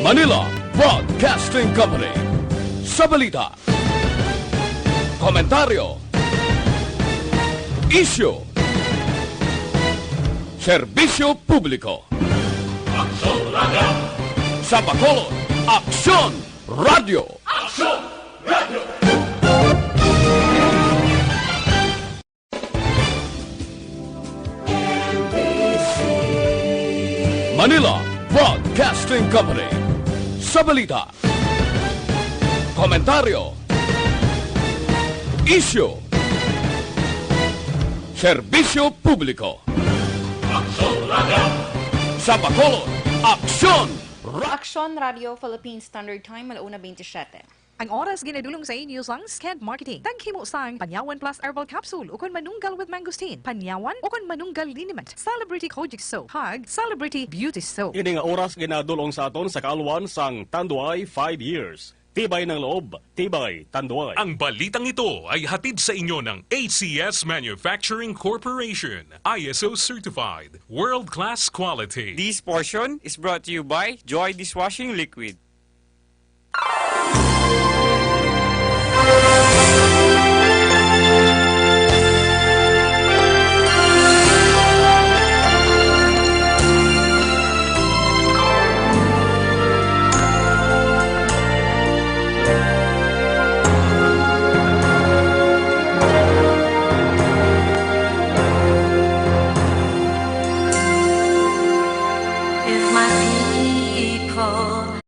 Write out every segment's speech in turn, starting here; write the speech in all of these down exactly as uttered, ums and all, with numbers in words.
Manila Broadcasting Company. Sa balita, komentaryo, isyu, serbisyo publiko. Aksyon Radio. Sa Bacolod, Aksyon Radio. Aksyon Radio. Manila Broadcasting Company. Sa balita, komentaryo, isyu, serbisyo publiko. Aksyon Radio. Sa Bacolod, Aksyon Radio. Aksyon Radio Philippine Standard Time, alauna twenty-seven. Ang oras ginadulong sa inyo sang Sked Marketing. Taghimo sang Panyawan Plus Herbal Capsule ukon Manunggal with Mangosteen, Panyawan ukon Manunggal Liniment, Celebrity Kojic Soap, kag Celebrity Beauty Soap. Ini nga oras ginadulong sa aton sa kaalwan sang Tanduay five years. Tibay ng loob, tibay Tanduay. Ang balitang ito ay hatid sa inyo ng A C S Manufacturing Corporation, I S O certified, world-class quality. This portion is brought to you by Joy Dishwashing Liquid. If my people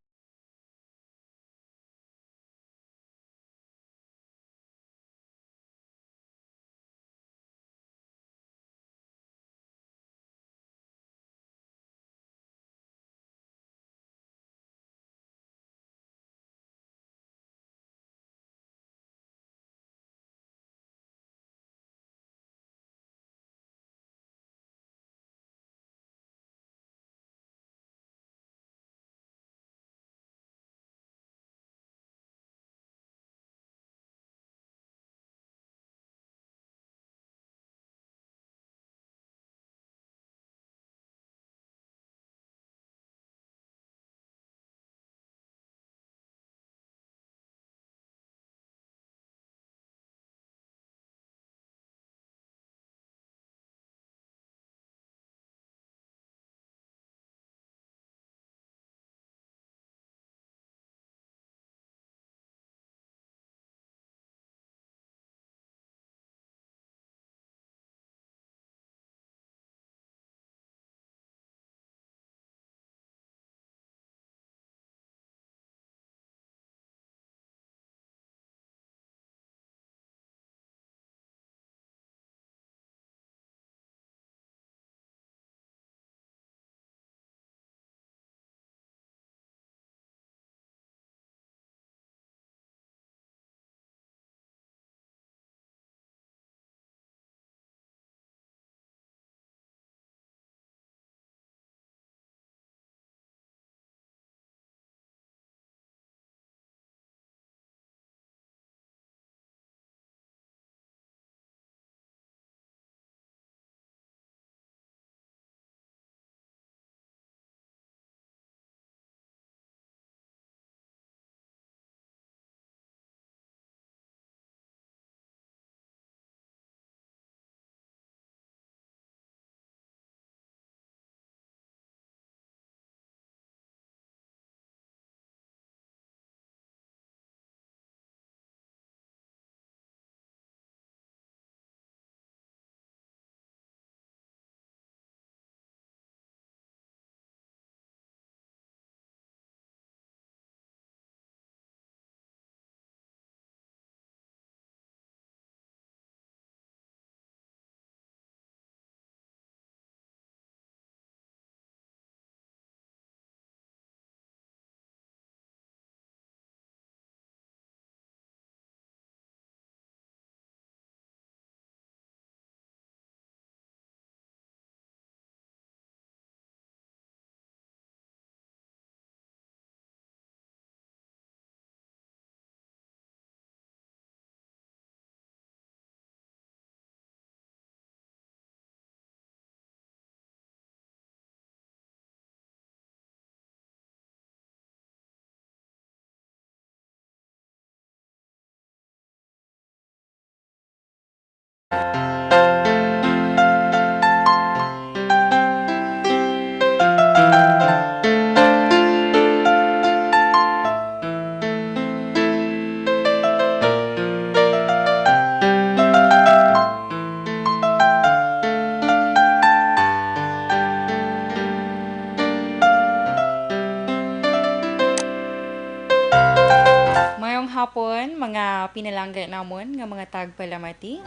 pinalangga namon nga mga tagpalamati.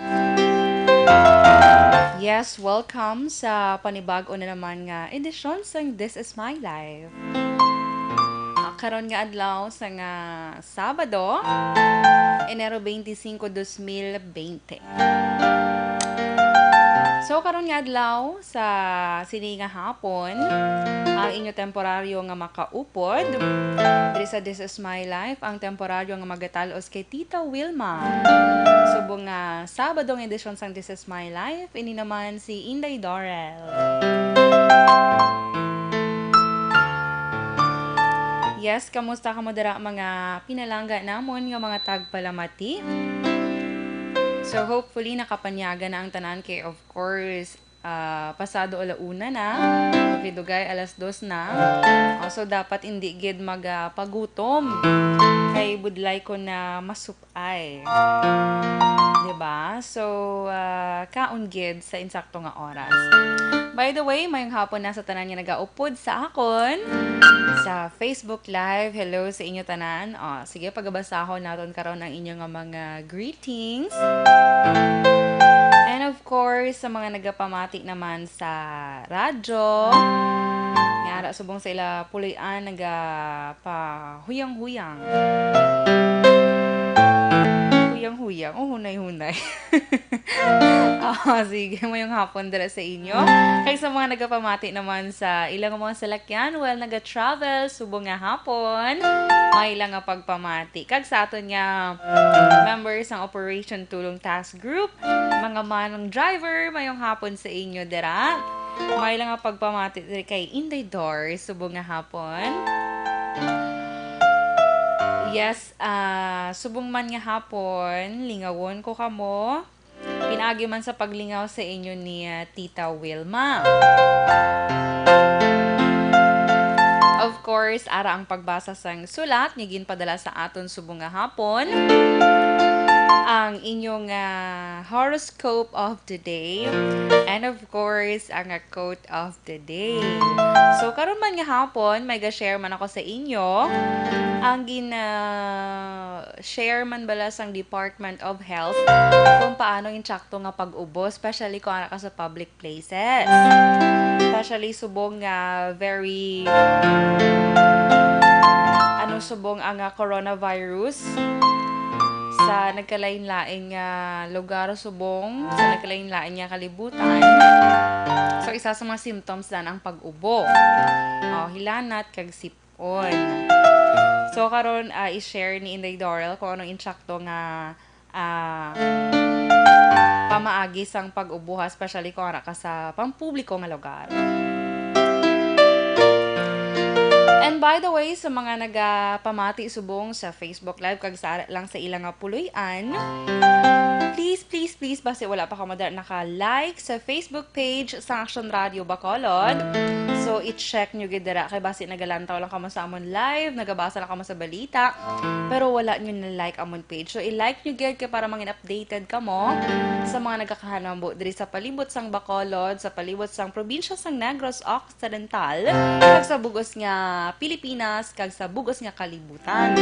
Yes, welcome sa panibag-o na naman nga edisyon sang This Is My Life. Ah, karon nga adlaw sa nga Sabado, Enero twenty-five, twenty twenty. So, karon nga adlaw, sa sini nga hapon, ang inyo temporaryo nga makaupod diri sa This Is My Life, ang temporaryo nga magatal-os kay Tita Wilma. Subong nga Sabado nga edisyon sang This Is My Life, ini naman si Inday Dorel. Yes, kamusta kamo dira, mga pinalangga namon nga mga tagpalamati? So, hopefully, nakapanyaga na ang tanan kay, of course, ah, pasado ala una na, dugay-dugay alas dos na. Ah, so, dapat indi gid magapagutom kay budlay ko na masupay. Diba? So, ah, kaon gid sa insakto nga oras. By the way, mayong hapon na sa tanan nga nagaupod sa akon sa Facebook Live. Hello sa inyo tanan. Oh, sige, pagabasahon naton karon ang inyo nga mga greetings. And of course, sa mga nagapamati naman sa radyo, nga ara subong sa ila puloy-an nagapahuyang-huyang. Huyang-huyang, o hunay-hunay. Ah, sige, mayong hapon dira sa inyo. Kag sa mga nagapamati naman sa ilang mga salakyan, well, naga-travel, subong nga hapon, may lang nga pagpamati. Kag sa aton nga members sang Operation Tulong Task Group, mga manong driver, mayong hapon sa inyo dira. May lang nga pagpamati diri kay Inday Dor, subong nga hapon. Yes, ah, subong man nga hapon, lingawon ko kamo. Pinaagi man sa paglingaw sa inyo ni, ah, Tita Wilma. Of course, ara ang pagbasa sang sulat nga ginpadala sa aton subong nga hapon. Ang inyong, ah, horoscope of the day. And of course, ang, ah, quote of the day. So, karon man nga hapon, may ga-share man ako sa inyo. Ang gina-share man bala sang Department of Health kung paano insakto nga pag-ubo, especially kung ara ka sa public places. Especially subong nga very, ano, subong ang, ah, coronavirus sa nagkalain-lain nga lugar, subong sa nagkalain-lain nga kalibutan. So, isa sa mga symptoms dan ang pag-ubo. Oh, hilanat kag sipon. So, karon, ah, i-share ni Inday Dorel kung anong insakto nga, ah, pamaagi sang pag-ubo, ha, especially kung ara ka sa pampubliko nga lugar. And by the way, sa mga nagapamati subong sa Facebook Live kag sa ara lang sa ila nga puloy-an, please, please, please, basi wala pa kamo dira naka-like sa Facebook page sang Action Radio Bacolod, so i-check nyo gid dira kay basi nagalantaw lang kamo sa amon live, nagabasa lang kamo sa balita, pero wala nyo na-like amon page. So i-like nyo gid kay para mangin updated kamo sa mga nagakahanambo diri sa palibot sang Bacolod, sa palibot sang probinsya sang Negros Occidental, kag sa bug-os nga Pilipinas, kag sa bug-os nga kalibutan.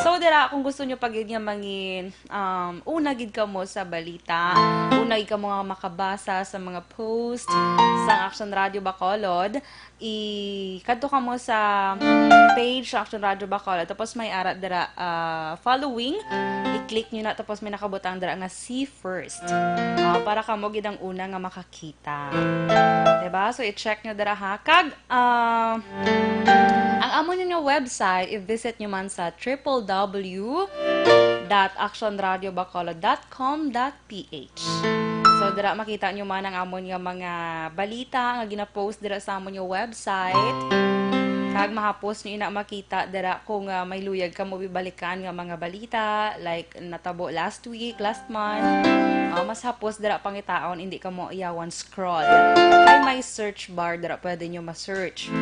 So, dira, kung gusto nyo pa gid nga mangin, um, una gid kamo sa balita, una gid kamo nga makabasa sa mga post sang Action Radio Bacolod, i-, kadto kamo sa page sa Action Radio Bacolod, tapos may ara dira, ah, following, i-click nyo na, tapos may nakabutang dira nga see first. Ah, para kamo gid ang una nga makakita. Diba? So, i-check nyo dira, ha. Kag, ah, ang amon nga website, i-visit nyo man sa triple W dot action radio bacolod dot com dot P H. So, dira makita nyo man ang amon nga mga balita nga gina-post dira sa amon nga website. Kag mahapos nyo ina makita dira kung, ah, may luyag kamo bibalikan nga mga balita, like natabo last week, last month. Ah, mas hapos dira pangitaon, hindi kamo iyawan scroll. Kay may search bar dira, pwede nyo ma-search.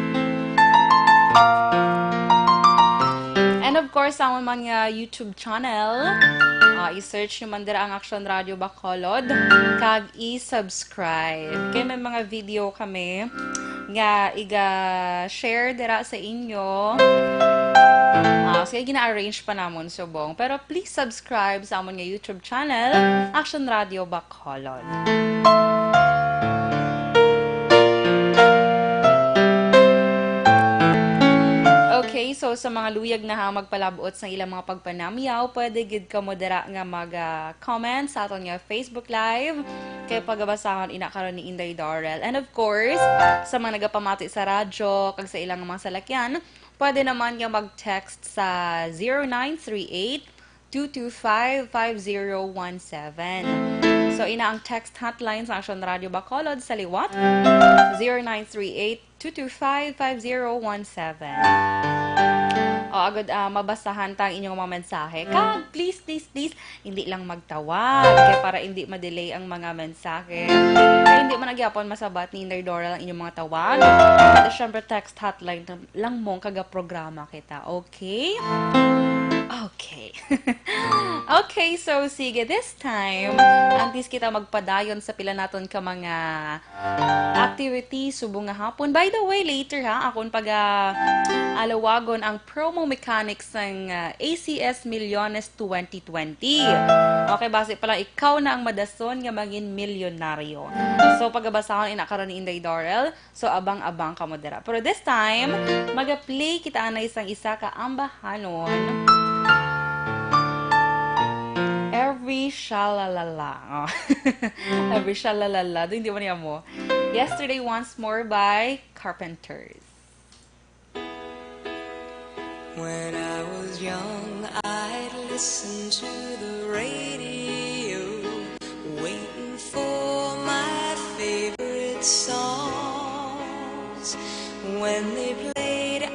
And of course, sa amon man nga YouTube channel, ah, i-search nyo man dira ang Action Radio Bacolod, kag i-subscribe. Kay may mga video kami nga iga-share dira sa inyo. Ah, sige, gina-arrange pa namon subong. Pero please subscribe sa amon nga YouTube channel, Action Radio Bacolod. Okay, so sa mga luyag na ha magpalabot sa ilang mga pagpanamyaw, pwede gid kamo dira nga mag-comment sa aton nga Facebook Live. Kay pagabasahon ina karon ni Inday Dorel. And of course, sa mga nagapamati sa radyo kag sa ilang mga salakyan, pwede naman nga mag-text sa zero nine three eight, two two five, five zero one seven. So, ina ang text hotline sa Action Radio Bacolod sa liwat, zero nine three eight, two two five, five zero one seven. O, agod, ah, mabasahan ta ang inyong mga mensahe. Kag, please, please, please, hindi lang magtawag. Kaya para hindi ma-delay ang mga mensahe. Kaya hindi man nagyapon masabat ni Inday Doral ang inyong mga tawag. At syempre, text hotline lang mong kagaprograma kita. Okay? Okay. Okay, so sige, this time, antes kita magpadayon sa pila naton ka mga activity subong nga hapon. By the way, later ha, akon paga alawagon ang promo mechanics sang, ah, A C S Millones twenty twenty. Okay, basi pa lang ikaw na ang madason nga mangin milyonaryo. So, pagabasahon ina karon ni Inday Dorel. So, abang-abang kamo dira. Pero this time, maga-play kita anay sang isa ka ambahanon. Every Shalalala. Oh. Every Shalalala. Doon, hindi mo niya mo. Yesterday Once More by Carpenters. When I was young, I'd listen to the radio, waiting for my favorite songs. When they played,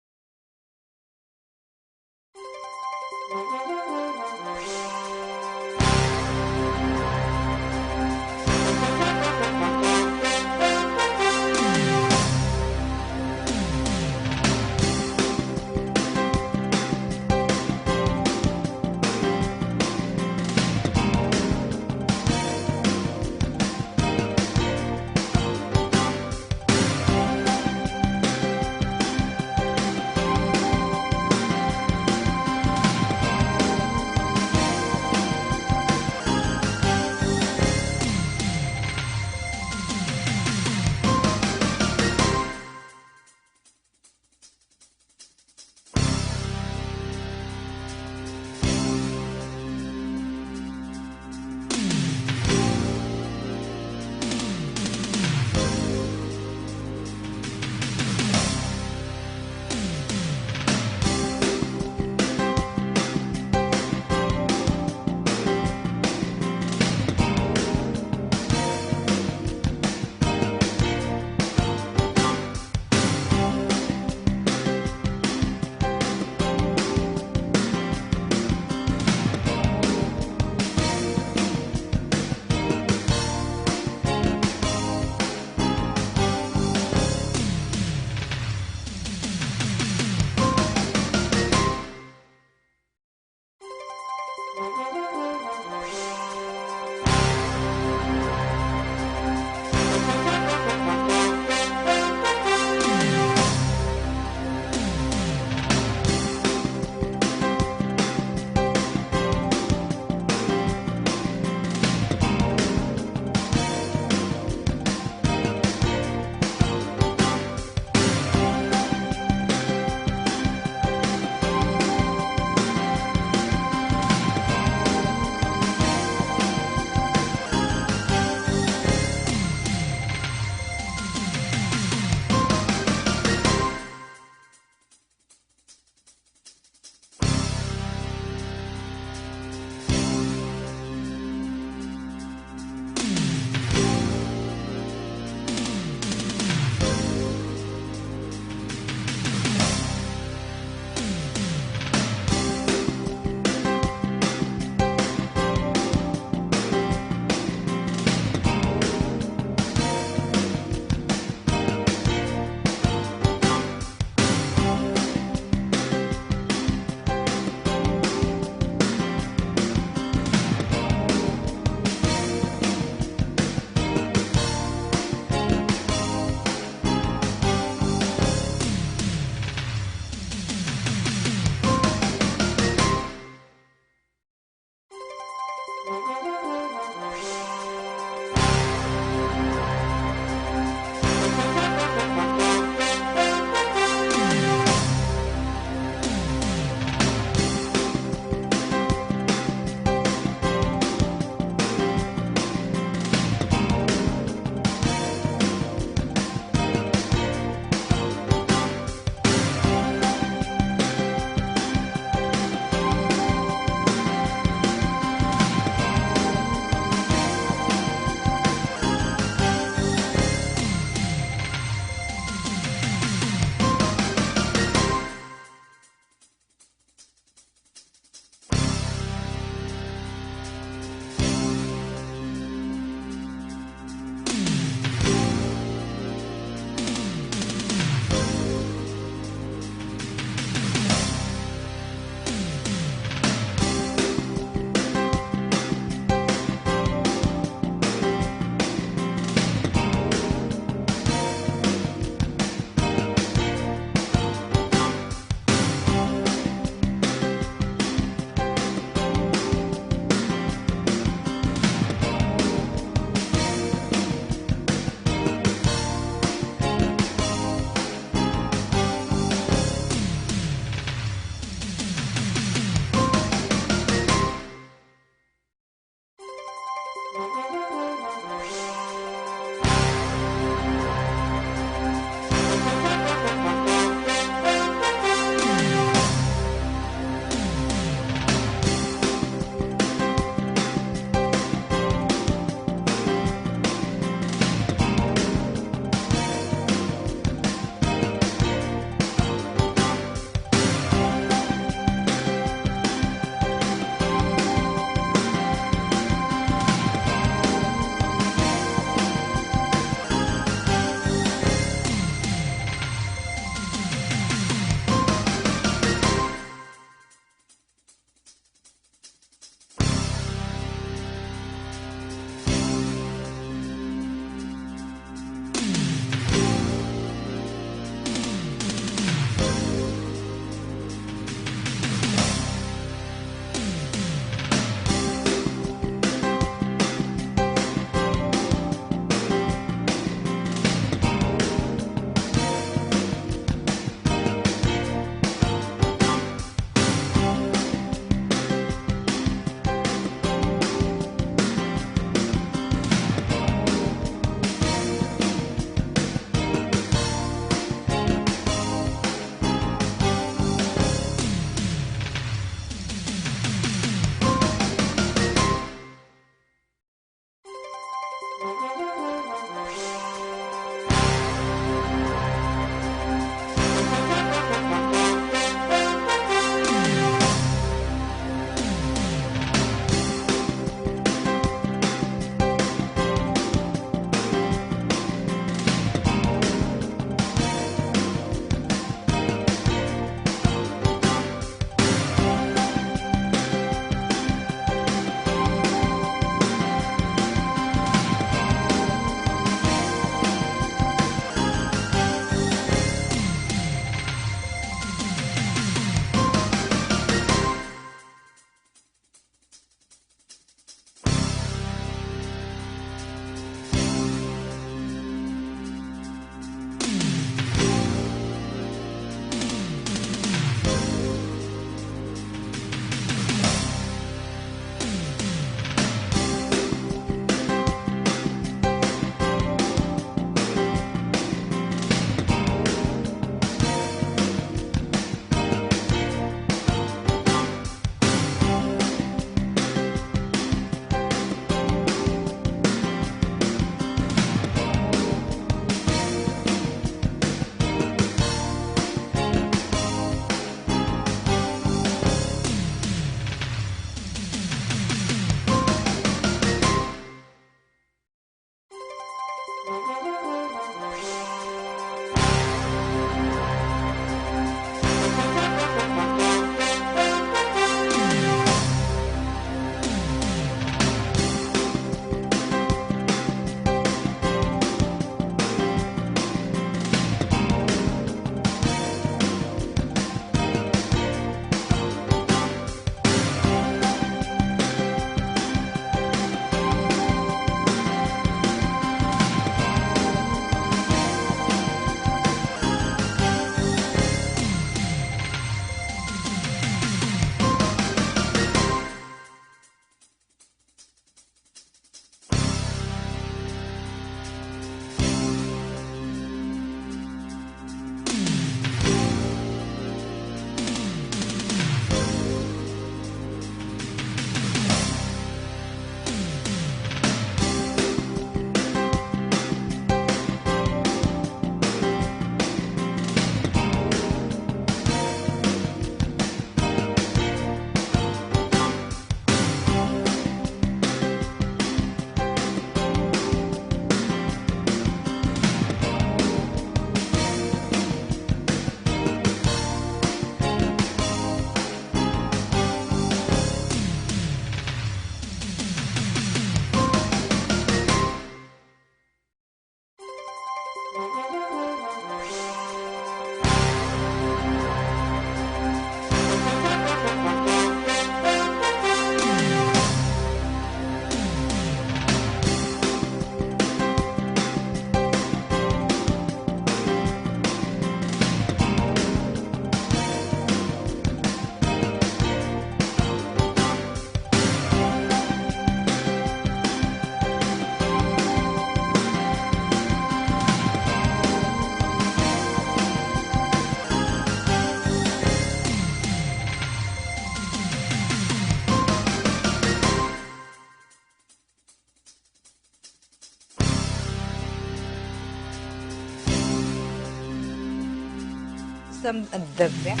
Some, uh, the best.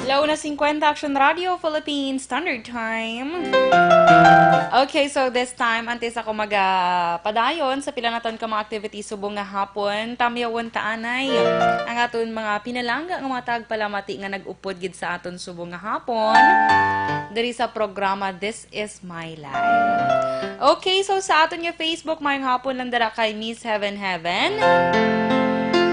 La una cincuenta, Action Radio Philippine Standard Time. Okay, so this time, antes ako magapadayon sa pila naton ka mga activities subong nga hapon, tamyawon ta anay ang aton mga pinalangga nga mga tagpalamati nga nag-upod gid sa aton subong nga hapon diri sa programa This Is My Life. Okay, so sa aton nga Facebook, mayong hapon lang dira kay Miss Heaven Heaven,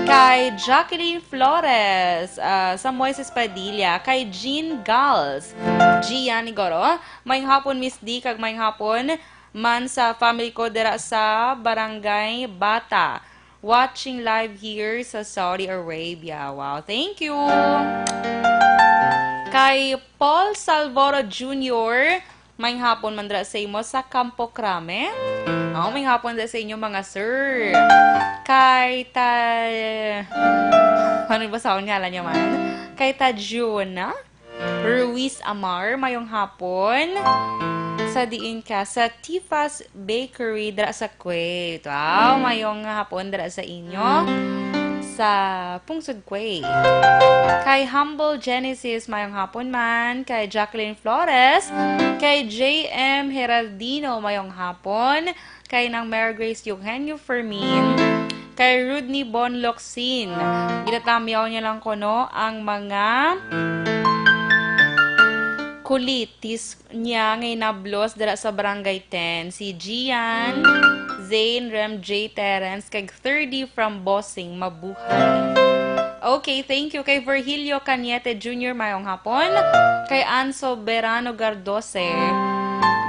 kay Jacqueline Flores, ah, sa Moises Padilla, kay Jean Gals, Gian Igoro, mayong hapon Miss D, kag mayong hapon man sa family ko dira sa Barangay Bata. Watching live here sa Saudi Arabia. Wow, thank you. Kay Paul Salvoro Junior, mayong hapon man dira sa imo sa Campo Crame. Oh, mayong hapon dira sa inyo, mga sir. Kay ta-, ano ba sa ngalan niya man? Kay Tajuna Ruiz Amar, mayong hapon. Sa diin ka? Sa Tifas Bakery, dira sa Kuwait. Wow, mayong hapon dira sa inyo. Sa Pungsod Kuwait. Kay Humble Genesis, mayong hapon man. Kay Jacqueline Flores. Kay J M Heraldino, mayong hapon. Kay Nang Mary Grace Eugenio Fermin. Kay Rodney Bon Locsin. Ginatamyaw niya lang kuno ang mga kulitis niya nga inablos dira sa Barangay ten, si Gian, Zane, Rem J, Terence, kag thirty from Bossing, mabuhay. Okay, thank you kay Virgilio Cañete Junior, mayong hapon. Kay Anso Berano Gardose,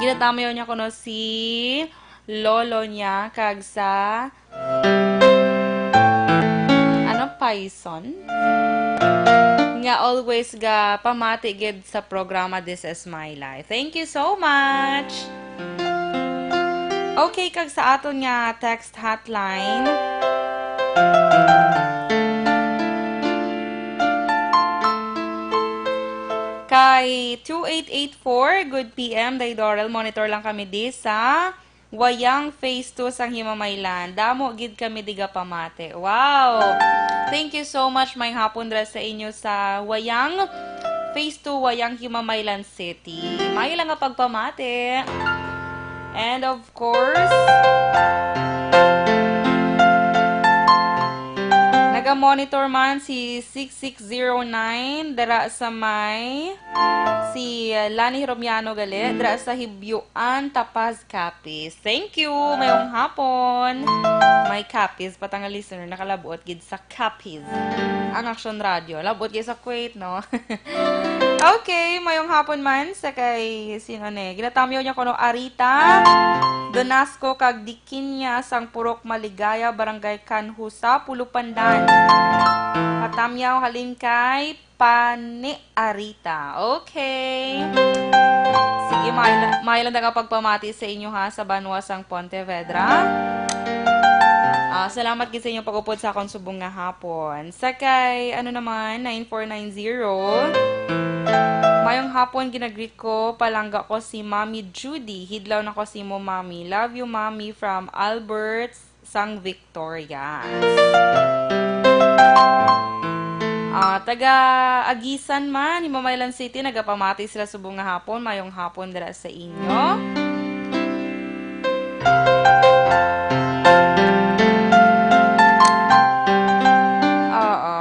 ginatamyaw niya kuno si lolo niya kag sa, ano, Payson? Nga always ga pamati gid sa programa This Is My Life. Thank you so much! Okay, kag sa aton nga text hotline, kay two eight eight four, good P M, Day Dorel, monitor lang kami di sa Wayang Phase two sang Himamaylan. Damo gid kami di gapamati. Wow! Thank you so much, maayong hapon dira sa inyo sa Wayang Phase two, Wayang, Himamaylan City. Maayo lang nga pagpamati. And of course, naga-monitor man si six six zero nine dira sa may, si Lani Hiromiano gali, dira sa Hibyuan, Tapaz, Capiz. Thank you. Mayong hapon. May Capiz pa ta nga listener, nakalabuot gid sa Capiz ang Action Radio. Labuot gid sa Kuwait, no? Okay, mayong hapon man sa kay sino ni? Ginatamyaw niya kuno Arita Donasco kag Dikinya sang Purok Maligaya, Barangay Kanhusa, Pulupandan. Patamyaw halin kay Pani Arita. Okay. Sige, maayo la-, maayo lang nga pagpamati sa inyo, ha, sa banwa sang Pontevedra. Ah, salamat gid sa inyong pag-upod sa akong subong nga hapon. Sa kay, ano naman, nine four nine zero. Mayong hapon, ginagreet ko, palangga ko si Mami Judy. Hidlaw na ko si mo, Mami. Love you, Mami, from Albert sang Victorias. Ah, taga Aguisan man, Himamaylan City, nagapamati sila subong nga hapon. Mayong hapon dira sa inyo. Oo.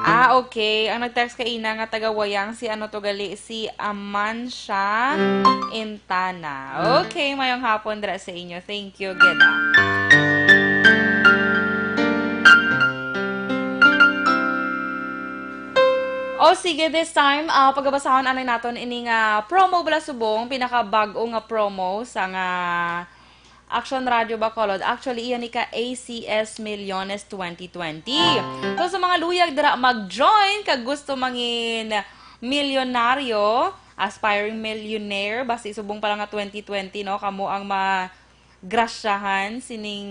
Ah, okay. Ang nag-text kaina nga taga Wayang, si ano to gali, si Amancia Intana. Okay, mayong hapon dira sa inyo. Thank you, gid, ah. O sige, this time, ah, pagabasahon anay naton ini nga promo bala subong, pinakabag-o nga promo sa nga Action Radio Bacolod. Actually, iya ni ka A C S Millones twenty twenty. So, sa mga luyag dira mag-join kag gusto mangin milyonaryo, aspiring millionaire, basi subong pa lang nga twenty twenty, no? Kamo ang magrasyahan sining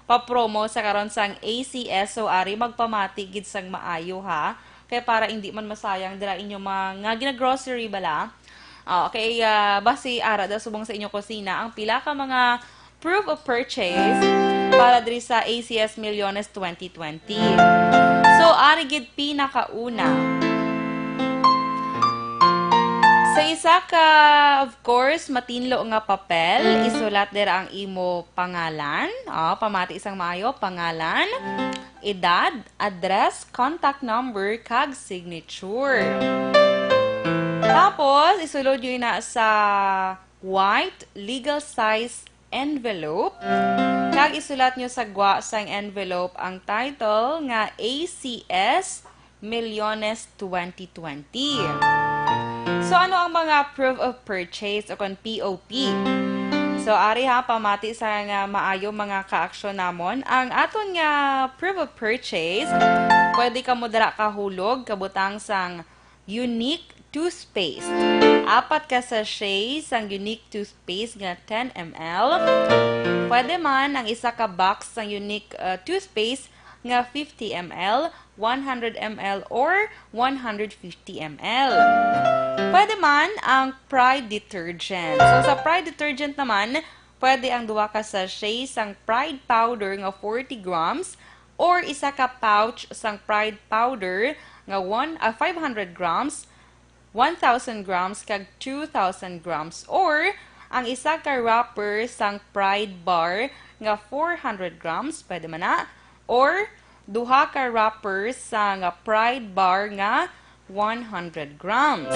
pa-promo sa karon sang A C S. So, ari, magpamati gid sang maayo, ha? Kay para indi man masayang dira inyo mga gina-grocery bala. Ah, okay, ah, basi ara daw subong sa inyo kusina ang pila ka mga proof of purchase para diri sa A C S Millones twenty twenty. So, ari gid pinakauna. Sa isa ka, of course, matinlo nga papel, isulat dira ang imo pangalan. Oh, pamati sang maayo, pangalan, edad, address, contact number, kag signature. Tapos, isulod nyo na sa white legal size envelope. Kag isulat nyo sa gwa sang envelope ang title nga A C S Millones twenty twenty. So, ano ang mga proof of purchase o kon P O P? So, ari ha, pamati sa nga maayo mga kaaksyon namon. Ang aton nga proof of purchase, pwede kamo dira kahulog, kabutang sang Unique toothpaste. Apat ka sachet sang Unique toothpaste nga ten M L. Pwede man ang isa ka box sang Unique, uh, toothpaste nga fifty M L, one hundred M L, or one hundred fifty M L. Pwede man ang Pride detergent. So, sa Pride detergent naman, pwede ang duha ka sachet sang Pride powder nga forty grams or isa ka pouch sang Pride powder nga one, ah, five hundred grams, one thousand grams, kag two thousand grams, or ang isa ka wrapper sang Pride bar nga four hundred grams, pwede man na, or duha ka wrappers sang Pride bar nga one hundred grams.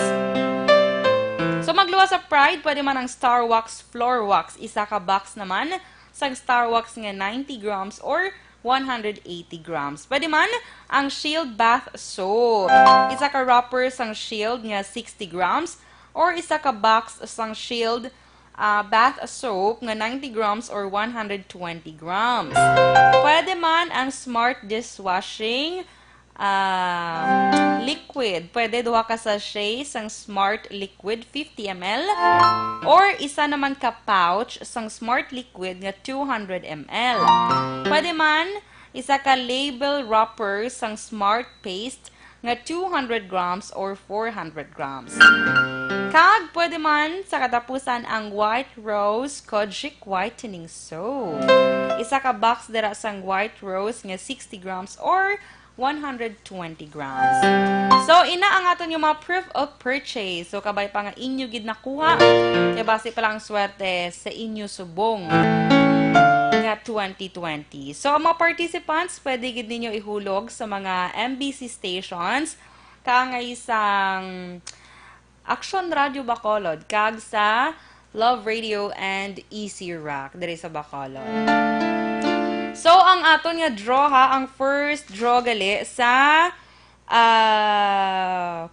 So, magluwas sa Pride, pwede man ang Star Wax Floor Wax. Isa ka box naman sang Star Wax nga ninety grams or one hundred eighty grams. Pwede man ang Shield Bath Soap. Isa ka wrapper sang Shield nga sixty grams, or isa ka box sang Shield, ah, bath soap nga ninety grams or one hundred twenty grams. Pwede man ang Smart Dishwashing, ah, Liquid. Pwede duha ka sachet sang Smart Liquid fifty M L or isa naman ka pouch sang Smart Liquid nga two hundred M L. Pwede man isa ka label wrapper sang Smart Paste nga two hundred grams or four hundred grams. Kag pwede man sa katapusan ang White Rose Kojic Whitening Soap. Isa ka box dira sang White Rose nga sixty grams or one hundred twenty grams. So, ina ang aton nga mga proof of purchase. So, kabay pa nga inyo gid nakuha, kay basi pa lang ang swerte sa inyo subong nga twenty twenty. So, ang mga participants, pwede gid ninyo ihulog sa mga M B C stations, kaangay sang Action Radio Bacolod, kag sa Love Radio and Easy Rock diri sa Bacolod. So, ang aton nga draw, ha, ang first draw gali sa, ah,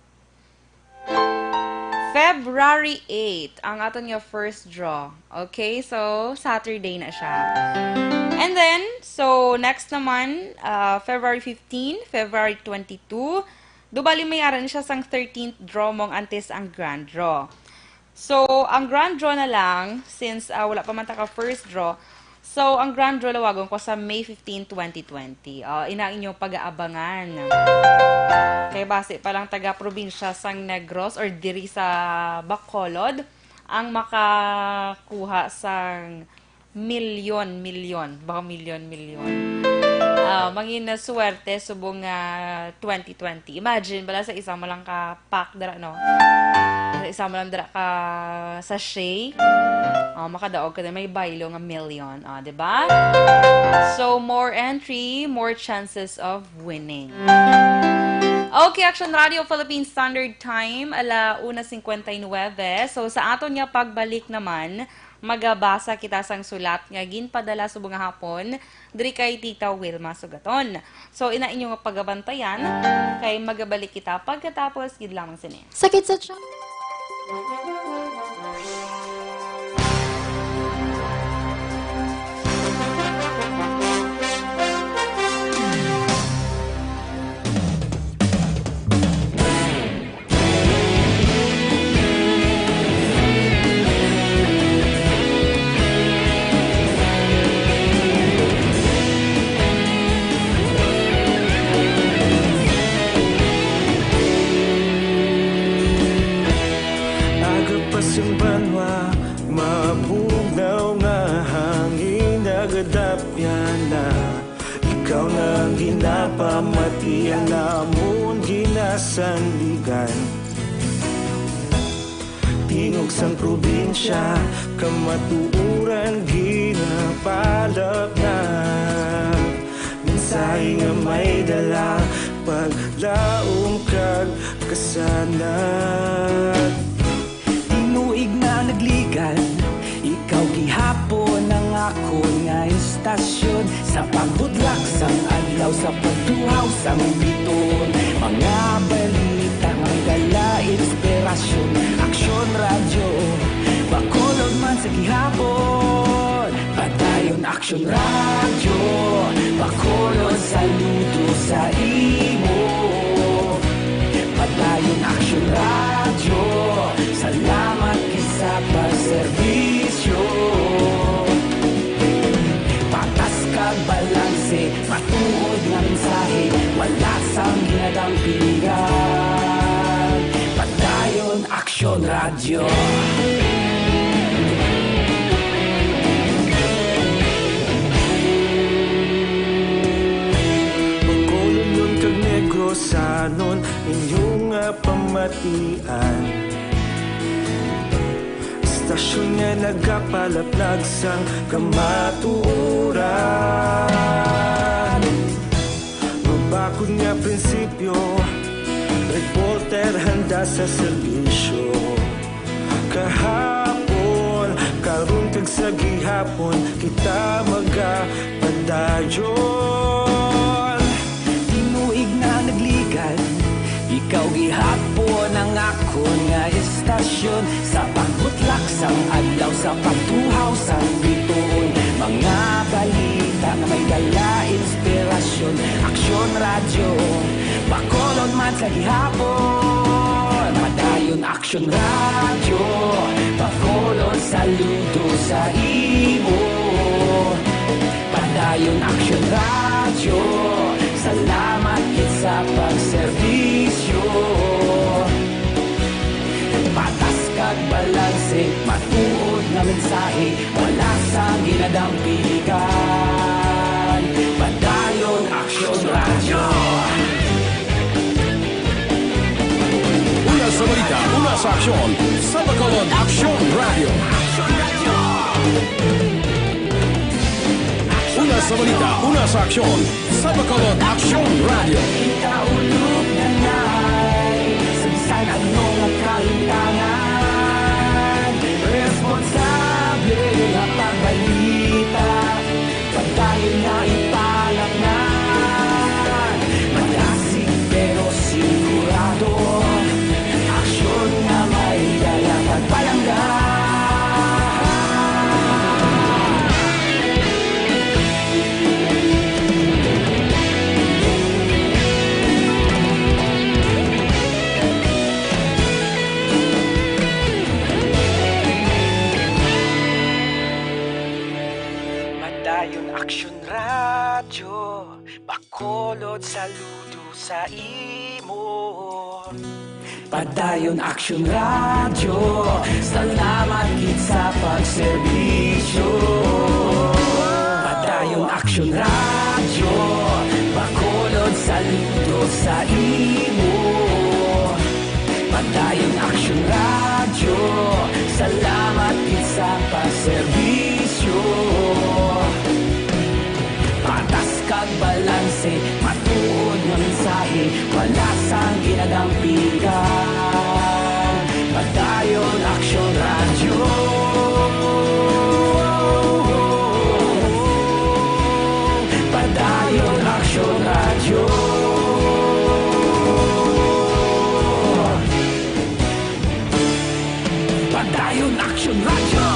February eight, ang aton nga first draw. Okay, so Saturday na siya. And then, so next naman, ah, February fifteen, February twenty-two. Do bali may ara na siya sang thirteenth draw mong antes ang grand draw. So, ang grand draw na lang, since, ah, wala pa man ta ka first draw, so, ang grand draw lawagon ko sa May fifteen, twenty twenty. Ah, ina ang inyong pag-aabangan. Kay basi pa lang taga-probinsya sang Negros or diri sa Bacolod ang makakuha sang milyon, milyon. Baka milyon, milyon. Ah, mangin na swerte subong nga twenty twenty. Imagine, bala sa isa mo lang ka pack dira, no? Sa isa mo lang dira ka sachet. Oh, makadaog ka na may baylo nga million. Ah, di ba? So, more entry, more chances of winning. Okay, Action Radio Philippine Standard Time, ala una cincuenta y nueve. So, sa aton nga pagbalik naman, magabasa kita sang sulat nga ginpadala subong nga hapon diri kay Tita Wilma Sugaton. So, ina inyo nga pagabantayan, kay magabalik kita pagkatapos gid lamang sini. Sakit sa tiyan. Aga pa sing banwa, mabugnaw nga hangin, nagadapyan na. Ikaw na ang ginapamatian namon ginasandigan. Tingog sang probinsya, kamatuoran ginapalapnag. Mensahe nga may dala, paglaom kag kasanag. Tinuig na nagligad, ikaw gihapon ang akon nga istasyon. Sa pagbudlak sang adlaw, sa pagtuhaw sang biton, mga balita nga may dala inspirasyon. Aksyon Radyo Bacolod man sa gihapon, padayon Aksyon Radyo Bacolod, saludo sa imo. Padayon Aksyon Radyo, salamat gid sa pagserbisyo. Patas kag balanse, matuod nga mensahe, wala sang ginadampingan. Padayon Aksyon Radyo. Bacolodnon kag Negrosanon, inyo nga pamatian. Istasyon nga nagapalaplag sang kamatuoran. Mabakod nga prinsipyo, reporter handa sa serbisyo. Kahapon, karon kag sa gihapon, kita magapadayon. Tinuig na nagligad, ikaw gihapon ang akon nga istasyon. Sa pagbutlak sang adlaw, sa pagtuhaw sang bituon, mga balita nga may dala inspirasyon. Aksyon Radyo, Bacolod man sa gihapon. Padayon Aksyon Radyo, Bacolod, saludo sa imo. Padayon Aksyon Radyo, salamat gid sa pagserbisyo. Patas kag balanse, matuod nga mensahe, wala sang ginadampigan. Padayon Aksyon Radyo. Una sa balita, una sa aksyon, sa Bacolod Aksyon Radyo. Una sa balita, una sa aksyon, sa Bacolod Aksyon Radyo. Kita ulog na nay, sa bisan ano nga kahintangan, responsable nga pagbalita, padayon nga ipalatnan, malasig pero sigurado, aksyon nga may dala pagpalangga. Padayon Aksyon Radyo, Bacolod, saludo sa imo. Padayon Aksyon Radyo, salamat gid sa pagserbisyo. Padayon Aksyon Radyo, Bacolod, saludo sa imo. Padayon Aksyon Radyo, salamat gid sa pagserbisyo. Patas kag balanse, matuod nga mensahe, wala sang ginadampigan. Padayon Aksyon Radyo. Padayon Aksyon Radyo. Padayon Aksyon Radyo.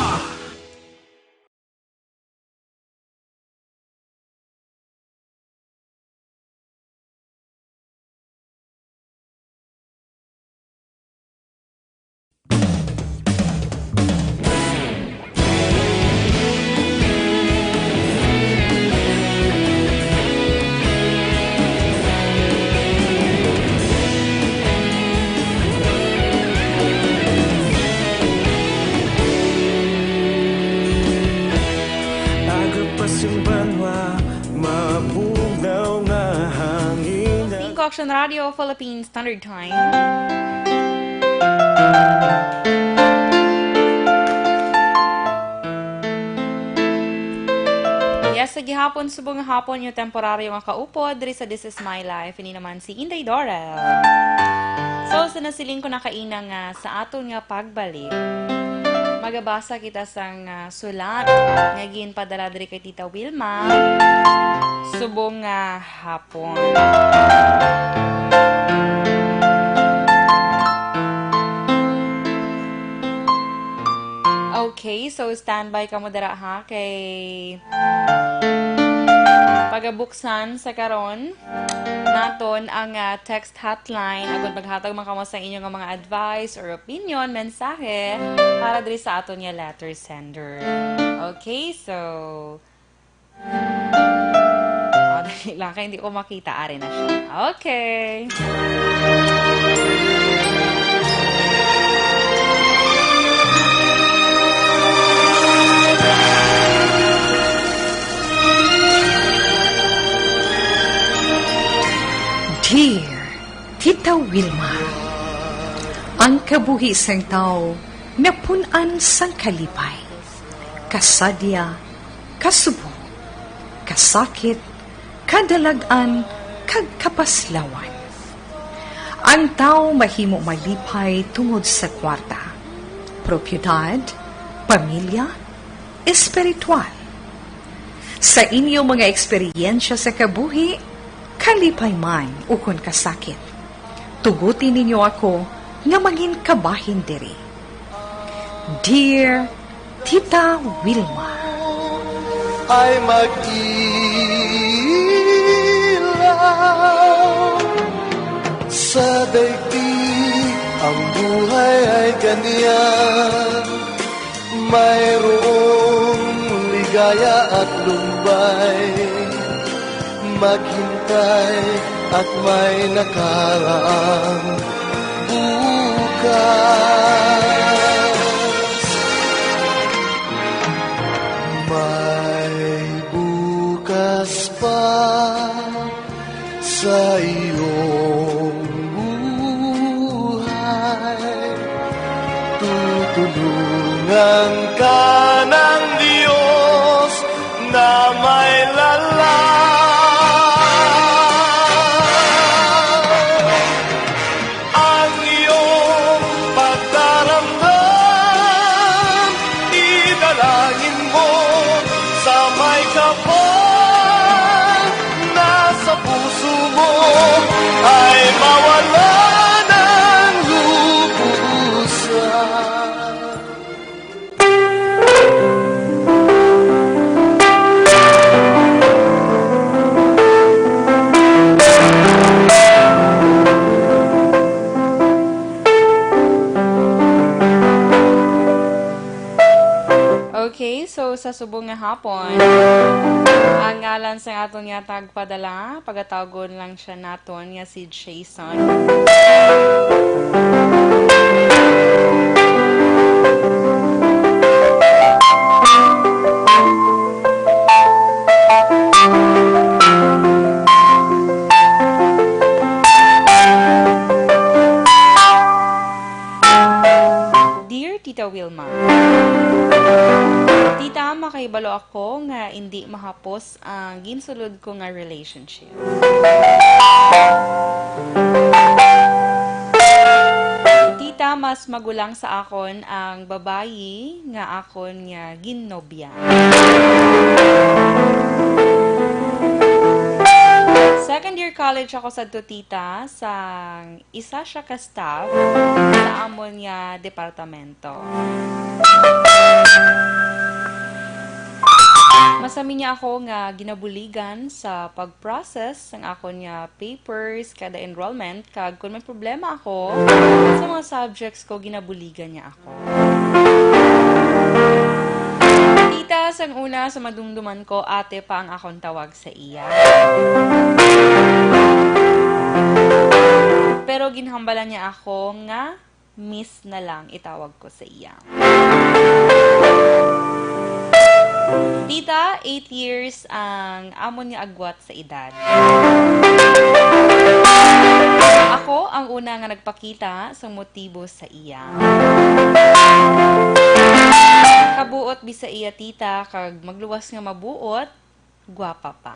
Agapas yung banwa, mabugnaw nga hangin. Tingko Action Radio, Philippine Standard Time. Yes, sa gihapon, subong nga hapon, yung temporaryo nga kaupod diri sa This Is My Life. Ini naman si Inday Dorel. So, sa nasiling ko na kaina nga sa aton nga pagbalik, magabasa kita sang, ah, sulat nga ginpadala diri kay Tita Wilma. Subong nga hapon. Okay, so standby kamo dira, ha, kay pagabuksan sa karon naton ang, ah, text hotline agud maghatag man kamo sa inyo nga mga advice or opinion, mensahe para diri sa aton nga letter sender. Okay, so, ah, dali lang, kay hindi ko makita. Ari na siya. Okay. Dear Tita Wilma, ang kabuhi sang tawo napun-an sang kalipay, kasadya, kasubong, kasakit, kadalag-an, kag kapaslawan. Ang tawo mahimo malipay tungod sa kwarta, propiedad, pamilya, espiritual. Sa inyo mga eksperyensya sa kabuhi, kalipay man ukon kasakit, tuguti ninyo ako nga mangin kabahin diri. Dear Tita Wilma. Ay mag-ilaw sa daigdig, ang buhay ay ganyan. Mayroong ligaya at lumbay, maghintay at may nakaraang bukas. May bukas pa sa iyong buhay. Tutulungan ka ng Diyos na may lalang. Ang iyong pagdaramdam, idalangin mo sa may kapal na sa puso mo ay mawala ng lubusan. Okay, so sa subong nga hapon, ang ngalan sa aton nga tagpadala, pagatawgon lang siya naton nga si Jason. Dear Tita Wilma, Tita, makahibalo ako nga indi mahapos ang ginsulod ko nga relationship. Tita, mas magulang sa akon ang babayi nga akon nga ginnobya. Second year college ako sadto, Tita, sang isa siya ka staff sa amon nga departamento. Masami niya ako nga ginabuligan sa pag-process sang akon nga papers kada enrollment, kag kon may problema ako sa mga subjects ko, ginabuligan niya ako. Tita, sang una, sa madumduman ko, ate pa ang akon tawag sa iya. Pero ginhambalan niya ako nga miss na lang itawag ko sa iya. Tita, eight years ang amon nga agwat sa edad. Ako ang una nga nagpakita sang motibo sa iya. Kabuot bi sa iya, Tita, kag magluwas nga mabuot, gwapa pa.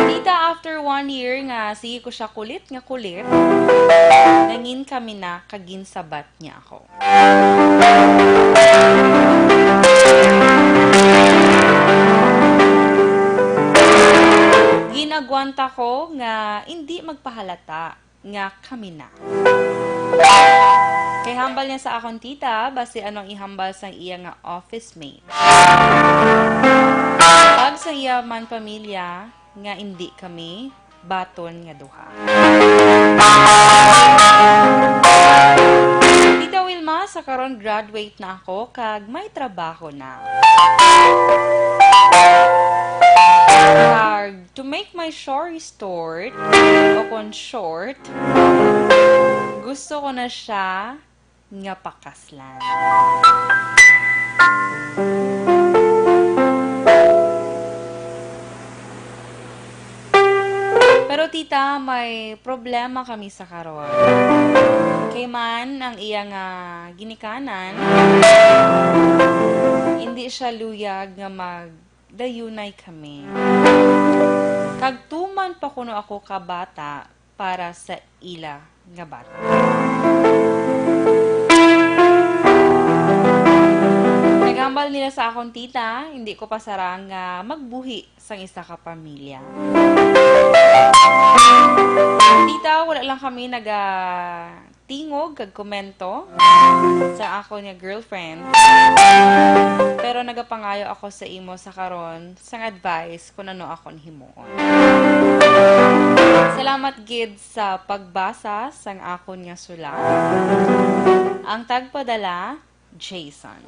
Tita, after one year nga sige ko siya kulit nga kulit, nangin kami na kag ginsabat niya ako. Ginagwanta ko nga indi magpahalata nga kami na. Kay hambal niya sa akon, Tita, basi ano ang ihambal sang iya nga office mate. Pag sa iya man pamilya nga indi kami baton nga duha. Tita Wilma, sa karon graduate na ako kag may trabaho na. Kag to make my story short, o kon short, gusto ko na siya nga pakaslan. Pero, Tita, may problema kami sa karon. Kay man ang iya nga ginikanan, hindi siya luyag nga magdayunay kami. Kag tuman pa kuno ako kabata para sa ila nga bata. Naghambal nila sa akon, Tita, hindi ko pa sarang nga magbuhi sang isa ka pamilya. Tita, wala lang kami naga tingog kag komento sa akon nga girlfriend. Pero nagapangayo ako sa imo sa karon sang advice kung ano akon himuon. Salamat gid sa pagbasa sang akon nga sulat. Ang tagpadala, Jason.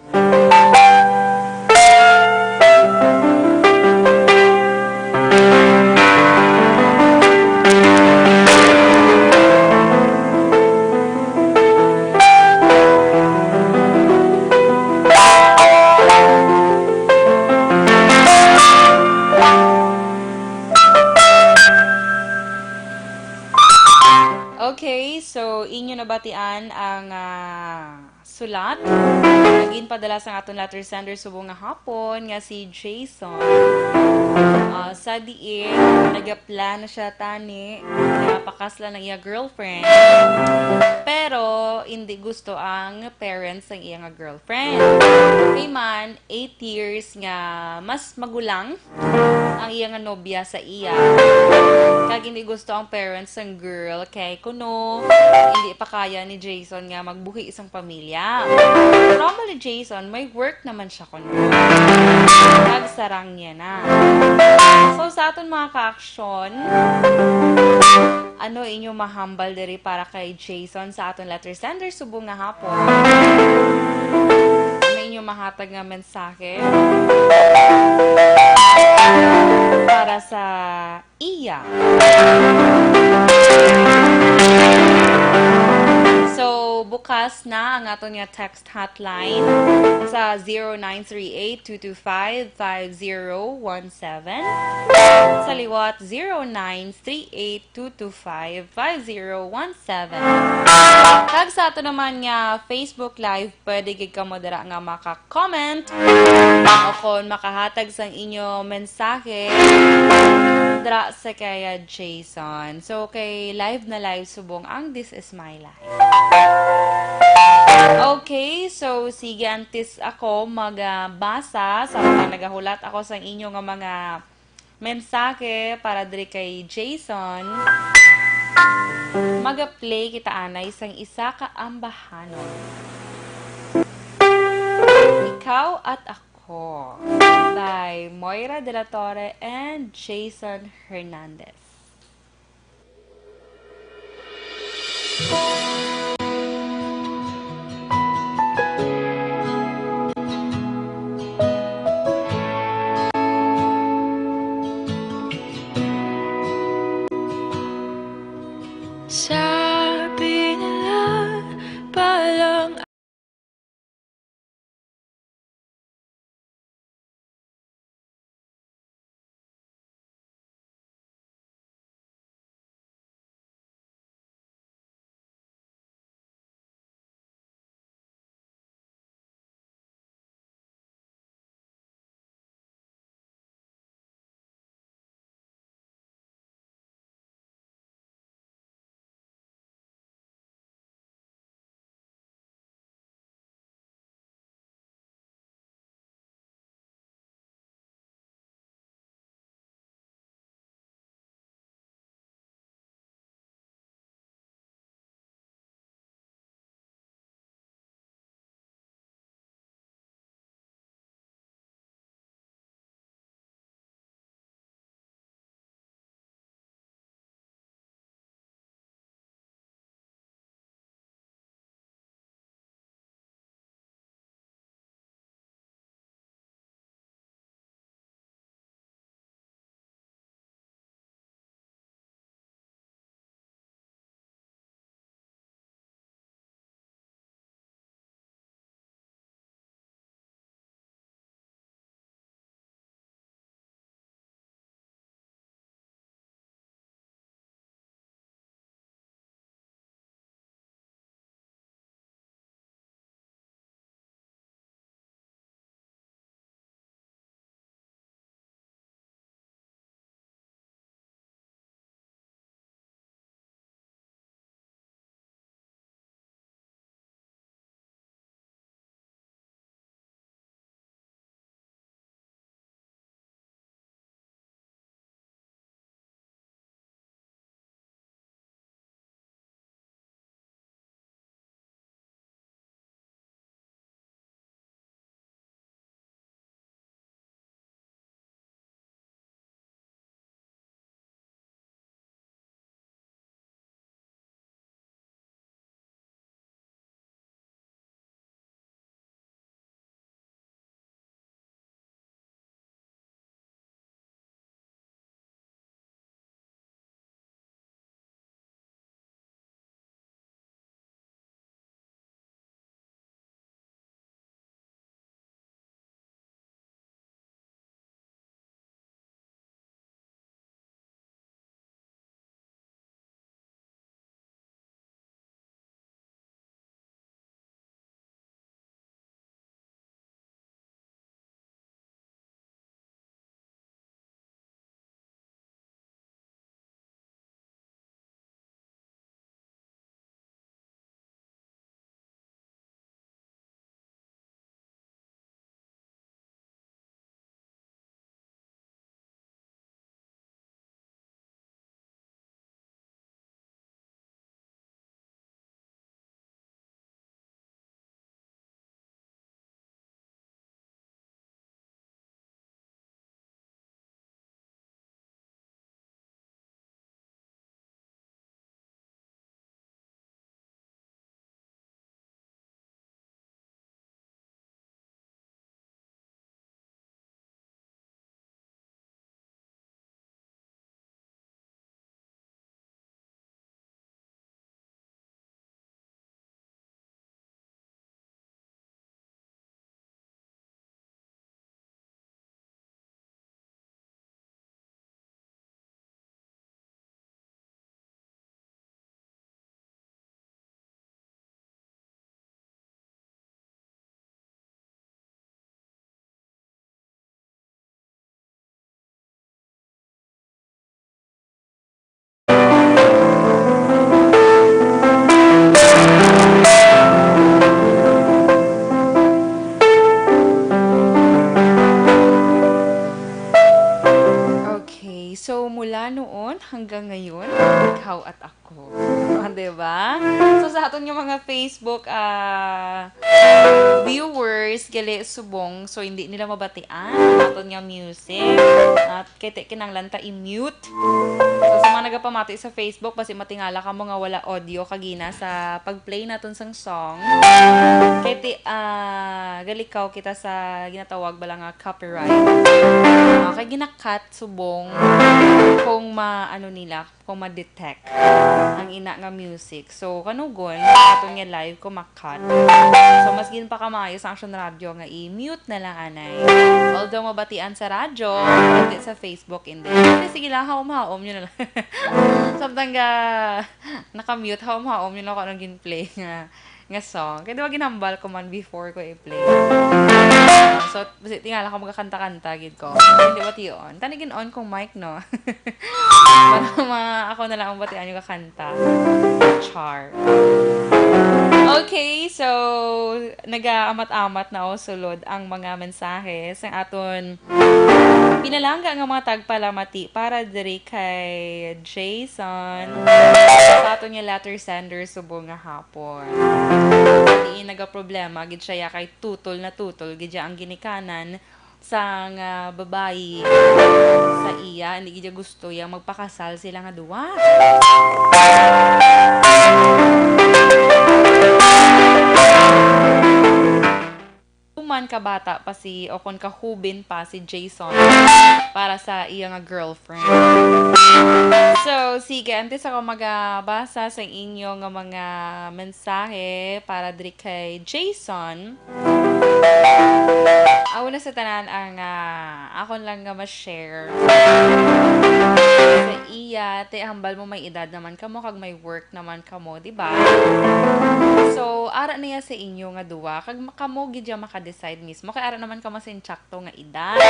Okay, so inyo nabatian ang, ah, sulat nga ginpadala sang aton letter sender subong nga hapon nga si Jason. Ah, sa diin, nagaplano siya tani nga pakaslan ang iya girlfriend. Pero hindi gusto ang parents sang iya nga girlfriend. Kay man, eight years nga mas magulang ang iya nga nobya sa iya. Kag hindi gusto ang parents sang girl kay kuno hindi pa kaya ni Jason nga magbuhi sang pamilya. Trauma ni Jason, may work naman siya kuno. Kag sarang niya na. So, sa aton mga ka-aksyon, ano inyo mahambal diri para kay Jason sa aton letter sender subong nga hapon? Ano inyo mahatag nga mensahe para sa iya? So, bukas na ang aton nga text hotline sa zero nine three eight two two five five zero one seven. Sa liwat, zero nine three eight two two five five zero one seven. Kag sa ato naman nga Facebook Live, pwede gid kamo dira nga maka-comment o kon makahatag sang inyo mensahe dira sa kay Jason. So, kay live na live subong ang This Is My Life. Okay, so sige, antes ako magbasa sa mga nagahulat ako sang inyo nga mga mensahe para diri kay Jason, maga-play kita anay sang isa ka ambahanon. Ikaw at Ako by Moira de la Torre and Jason Hernandez. Sabi nila, palang Hanggang ngayon, ikaw at ako. Ah, diba? So, sa aton nga mga Facebook, ah, viewers, gali subong, so hindi nila mabatian ang aton nga music. At kay ti kinahanglan ta i-mute. So, sa mga nagapamati sa Facebook, basi matingala kamo nga wala audio kagina sa pag-play naton sang song. Kay ti, ah, galikaw kita sa ginatawag bala nga copyright. Ah, kay gina-cut subong kung ma-, ano nila, kung ma-detect ang ina nga music. So, kanugon, aton nga live ko ma-cut. So, mas gin pa kamaayo sa Action Radio nga i-mute na lang anay. Although mabatian sa radyo, hindi sa Facebook, hindi. Hindi, sige lang, haom-haom yun na lang. Samtang ga, naka-mute, haom-haom yun ako anong gin-play nga, nga song. Kaya di ba ginhambal ko man before ko i-play? So, basi tingala ko magkakanta-kanta, gid ko. Hindi ba tiyon? Tani gin-on kong mic, no? Para ma-, ako na lang ang batian yung kakanta. Char. Okay, so, nagaamat-amat na o sulod ang mga mensahe sa aton pinalangga nga mga tagpalamati para diri kay Jason sa aton nga letter sender subong nga hapon. Diin nagaproblema gid siya ya kay tutol na tutol gid ya ang ginikanan sang, ah, babayi sa iya, hindi gid ya gusto ya magpakasal sila nga duwa. Human kabata pa si, o kon kahubin pa si Jason para sa iya nga girlfriend. So, sige, antes ako magabasa sa inyo nga mga mensahe para diri kay Jason. Ako na sa tanan ang, ah, akon lang nga ma-share sa iya. Te, hambal mo may edad naman kamo kag may work naman kamo, di ba? So, ara niya sa inyo nga duwa, kag ma-, kamo gid ya maka-decide mismo. Kay ara naman kamo sa insakto nga edad.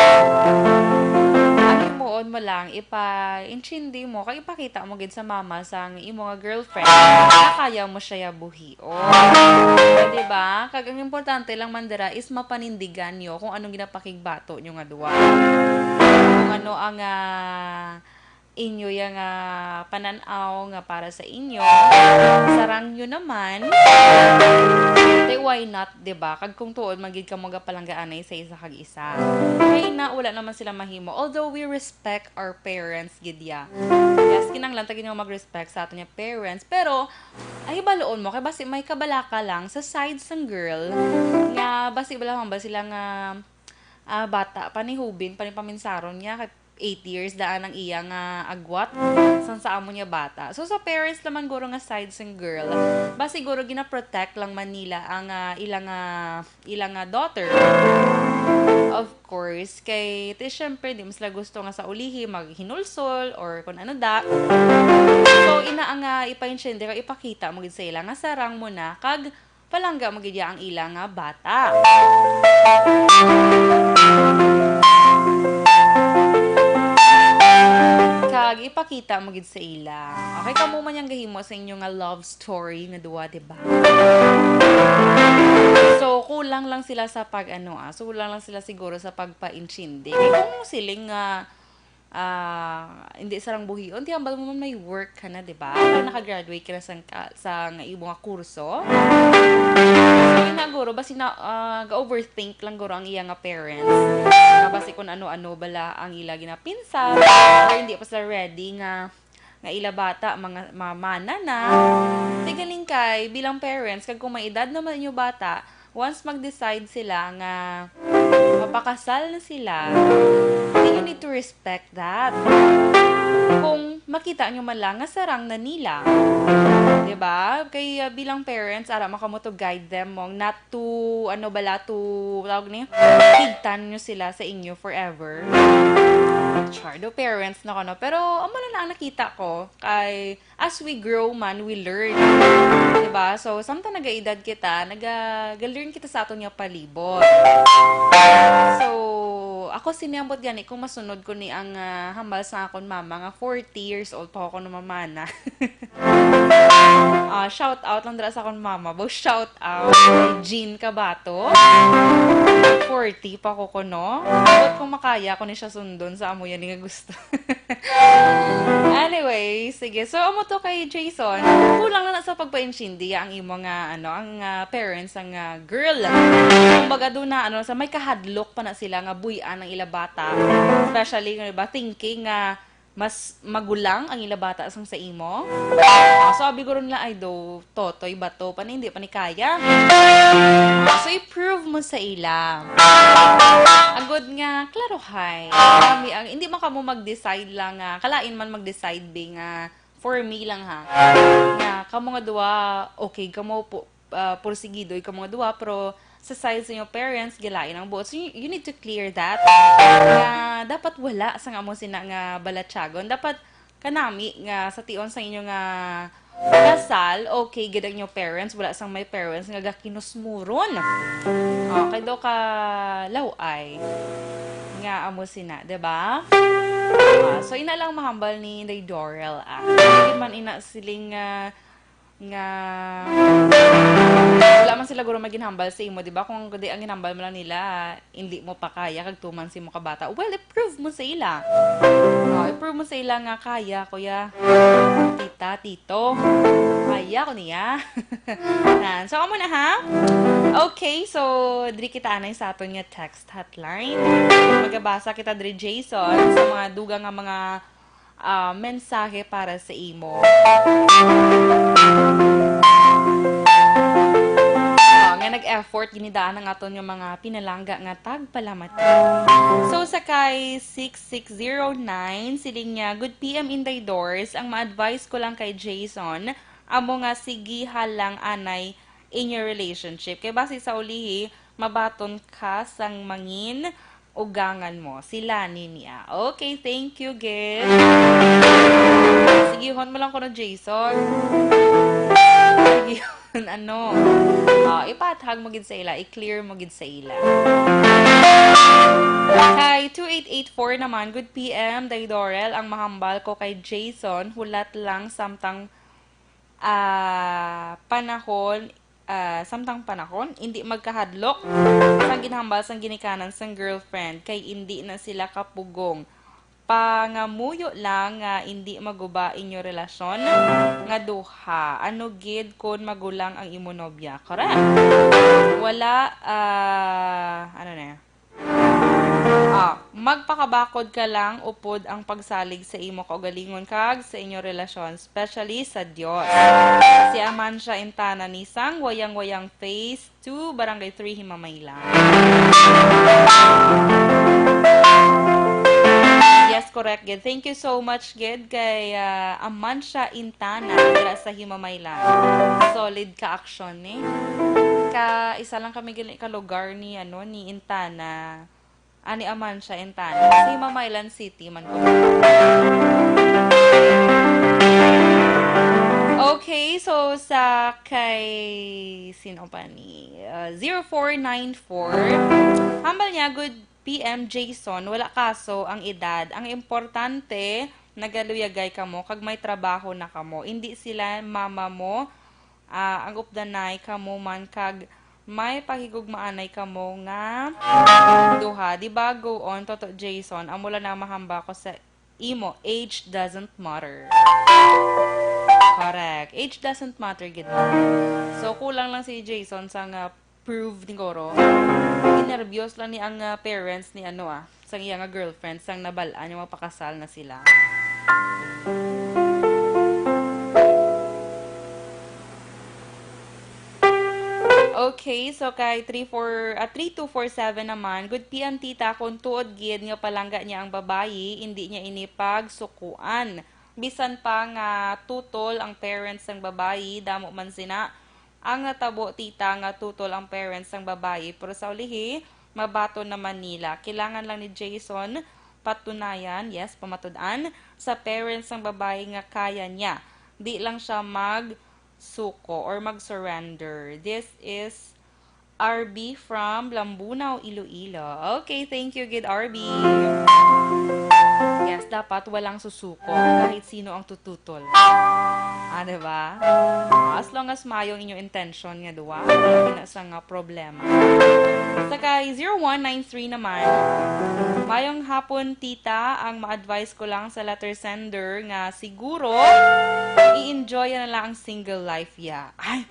Ang himuon mo lang, ipa-intindi mo, kag ipakita mo gid sa mama sang imo nga girlfriend na kaya mo siya ya buhi. Oh, di ba? Kag ang importante lang man dira is mapanindigan nyo kung anong ginapakigbato nyo nga duwa. Kung ano ang, ah, inyo yang, ah, panan-aw nga para sa inyo. Sarang nyo naman. Di, why not, di ba? Kag kung tuod man gid kamo gapalanggaanay sa isa kag isa. Kay na, wala naman sila mahimo. Although we respect our parents gid ya. Yes, kinahanglan ta gid nga mag-respect sa aton nga parents. Pero, ay, baloon mo, kay basi may kabalaka lang sa side sang girl nga basi bala hambal sila nga, ah, bata pa ni, hubin pa ni paminsaron niya, kay eight years daan ang iya nga agwat sang sa amo niya bata. So, sa parents naman guro nga side sang girl, basi guro gina-protect lang man nila ang, ah, ila nga, ila nga daughter. Of course, kay ti syempre di man sila gusto nga sa ulihi maghinulsol or kun ano da. So, ina ang, ah, ipaintindi kag ipakita mo gid sa ila nga sarang mo na kag palangga mo gid ya ang ila nga bata. Kag ipakita mo gid sa ila. Okay, kamo man yang gahimo sa inyo nga love story nga duwa, di ba? So, kulang lang sila sa pag, ano, ah, so, kulang lang sila siguro sa pagpaintindi. Kay kung siling nga, ah, hindi sarang buhion, ti hambal mo man may work ka na, di ba? Parang naka-graduate ka na sang ka-, sang imo nga kurso. So, yun na, guro, basi na, ah, ga-overthink lang, guro, ang iya nga parents. Na basi kung ano-ano bala ang ila ginapinsar, or hindi pa sila ready nga nga ila bata, mga mamana na. Ti galing kay, bilang parents, kag kung may edad naman inyo bata, once mag-decide sila nga mapakasal na sila, then you need to respect that. Kung makita nyo man lang nga sarang na nila. Di ba? Kay, uh, bilang parents, ara man kamo to guide them mo, not to, ano bala, to, tawag ni, higtan nyo sila sa inyo forever. Char, do parents na ko, no? Pero, amo na lang ang nakita ko. Kay, as we grow man, we learn. Diba? So, samtang nagaedad kita, naga-, ga-learn kita sa aton nga palibot. So, ako siniambot gani kung masunod ko ni ang, ah, hambal sa akon mama nga forty years old pa ako kuno mamana. Ah, shout out lang dira sa akon mama. Bo, shout out kay Jean Cabato. For thirty pa ko kuno. But kung makaya ko ni siya sundon sa amo yan nga gusto. Anyway, sige. So, amo to kay Jason. Kulang na na sa pagpaintindi ang imo nga, ano, ang, ah, parents ang, ah, girl. Kumbaga, doon na, ano, sa may kahadlok pa na sila nga buy-an ang ila bata. Especially, di ba, thinking nga mas magulang ang ila bata sang sa imo. Ah, so, abi ko ron nga, "Ay, do, totoy ba to? Pani, hindi pa ni kaya." Ah, so, i-prove mo sa ila. Agod nga, klaruhay. Kami, ang, hindi man kamo mag-decide lang nga, kalain man mag-decide, be, nga for me lang, ha. Nga, kamo nga duwa, okay, kamo po, ah, pursigido ikaw mga duwa, pero sa side sa inyong parents, gilain ang buot. So, you, you need to clear that. Nga dapat wala sa nga amo sina nga balatyagon. Dapat kanami nga sa tion sa inyo nga kasal, okay gid ang inyong parents, wala sang may parents nga gakinusmuron. Okay, do ka laway nga amo sina, di ba? Ah, so, ina lang mahambal ni Inday Dorel, ah. Hindi man ina siling, ah, nga wala man sila guro maginhambal sa imo, di ba? Kung di ang ginhambal mo lang nila, hindi mo pa kaya kag tuman sa imo ka bata. Well, i-prove mo sa ila. Oh, i-prove mo sa ila nga kaya, kuya, tita, tito. Kaya ko niya. Yan. So, amo na, ha? Okay, so, diri kita anay sa aton nga text hotline. Magabasa kita diri, Jason, sa mga dugang nga mga ah, mensahe para sa imo. Ah, nga nag-effort, ginidaan ang aton nga mga pinalangga nga tagpalamati. So, sa kay six six zero nine, siling niya, "Good P M, Inday Dors, ang ma-advise ko lang kay Jason, amo nga sigiha lang anay in your relationship. Kay basi sa ulihi, mabaton ka sang mangin ugangan mo." Si Lani niya. Okay, thank you, gid. Sigihon mo lang kuno, Jason. Sigihon, ano? Ah, ipathag mo gid sa ila, i-clear mo gid sa ila. Kay two eight eight four naman, "Good P M, Day Dorel, ang mahambal ko kay Jason, hulat lang samtang, ah, panahon, ah, samtang panahon, indi magkahadlok sang ginhambal sang ginikanan sang girlfriend, kay indi na sila kapugong. Pangamuyo lang nga indi maguba inyo relasyon nga duha. Ano gid kon magulang ang imo nobya?" Correct. Wala, ah, ano na, ah, magpakabakod ka lang upod ang pagsalig sa imo kaugalingon kag sa inyo relasyon, especially sa Dios. Si Amancia Intana ni sang Wayang-Wayang Phase two, Barangay three, Himamaylan. Yes, correct gid. Thank you so much gid kay, ah, Amancia Intana dira sa Himamaylan. Solid ka aksyon, eh. Ka, isa lang kami gani ka lugar ni, ano, ni Intana. Ani, Amancia Intana. Sa Himamaylan City man ko. Okay, so sa kay, sino pa ni? Uh, zero four nine four. Hambal niya, "Good P M Jason, wala kaso ang edad. Ang importante, nagaluyagay kamo kag may trabaho na kamo. Indi sila mama mo, ah, ang updanay kamo man kag may paghigugmaanay kamo nga duha. Di ba, go on, Toto Jason? Amo lang na mahamba ko sa imo, age doesn't matter." Correct. Age doesn't matter gid. So, kulang lang si Jason sa nga prove ni Goro. Ginerbyos lang ni ang, ah, parents ni ano, ah, sang iya nga girlfriend, sang nabal-an nga magpakasal na sila. Okay, so kay three four, ah, three two four seven naman, "Good P M, tita, kung tuod gid nga palangga niya ang babayi, indi niya ini pagsukuan. Bisan pa nga tutol ang parents sang babayi, damo man sina ang natabo, tita, nga tutol ang parents sang babayi, pero sa ulihi, mabaton naman nila. Kailangan lang ni Jason patunayan, yes, pamatud-an, sa parents sang babayi nga kaya niya. Di lang siya mag suko or mag-surrender." This is R B from Lambunao, Iloilo. Okay, thank you gid, R B. Yes, dapat walang susuko kahit sino ang tututol. Ah, di ba? Ah, as long as mayo ang inyong intention nga duwa, wala na sa nga problema. Sa kay zero one nine three naman, mayong hapon, tita. Ang ma-advise ko lang sa letter sender nga siguro i-enjoy na lang ang single life ya. Ay,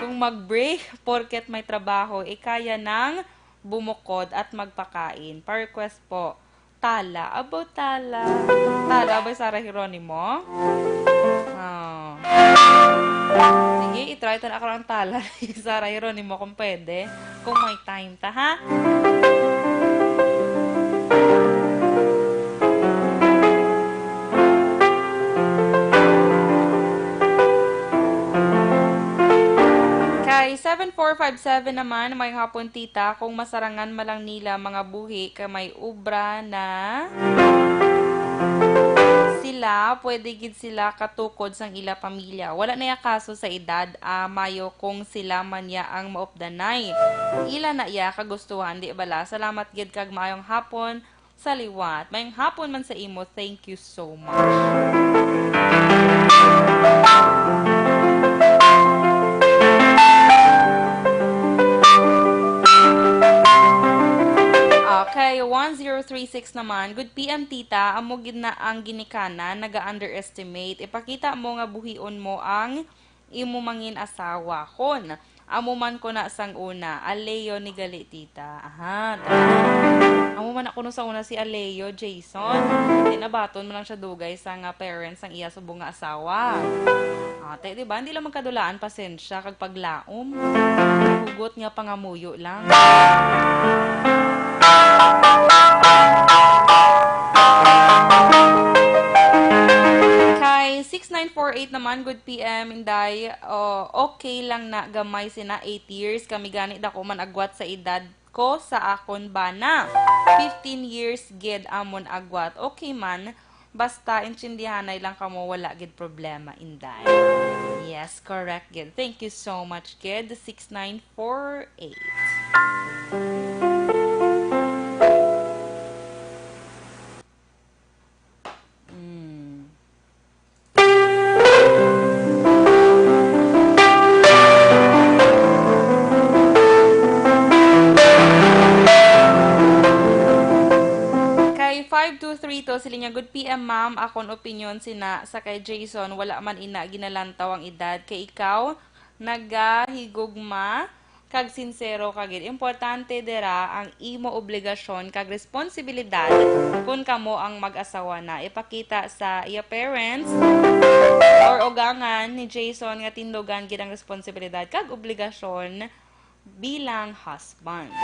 kung mag-break porket may trabaho, eh kaya nang bumukod at magpakain. Pa-request po. Tala. Abo, tala. Tala ba, Sarah Geronimo? Oh. Sige, i-try ta na ako ng tala ni Sarah Geronimo kung pwede. Kung may time ta, ha? Kay seven four five seven naman, may hapon, tita, kung masarangan man lang nila mga buhi kay may ubra na sila, pwede gid sila katukod sang ila pamilya. Wala na ya kaso sa edad, ah, mayo kung sila man ya ang maupdanay. Ila na ya kagustuhan, di bala? Salamat gid kag maayong hapon sa liwat. Mayong hapon man sa imo. Thank you so much. Okay, one zero three six naman. Good P M, tita. Amo gid na ang ginikanan, naga-underestimate. Ipakita mo nga buhion mo ang imo mangin asawa. Kon amo man ko na sang una, Aleo ni gali, tita. Aha, tama. Amo man ako no sa una si Aleo, Jason. Di nabaton mo lang siya dugay sa nga parents ang iya subong nga asawa. Ate, di ba? Hindi lang magkadulaan, pasensya, kag paglaom. Hugot nga pangamuyo lang. Kay six nine four eight naman, good P M, Inday. Oh, okay lang na gamay sina eight years. Kami gani dako man agwat sa edad ko sa akon bana. Fifteen years gid amon agwat. Okay man, basta intindihanay lang kamo, wala gid problema, Inday. Yes, correct gid. Thank you so much, kid six nine four eight. Mm. Kay five two three two, siling niya, "Good P M, ma'am. Akon opinyon sina sa kay Jason, wala man ina ginalantaw ang edad. Kay ikaw, nagahigugma kag sinsero ka gid. Importante dira ang imo obligasyon kag responsibilidad kon kamo ang mag-asawa na. Ipakita sa iya parents or ugangan ni Jason nga tindugan gid ang responsibilidad kag obligasyon bilang husband."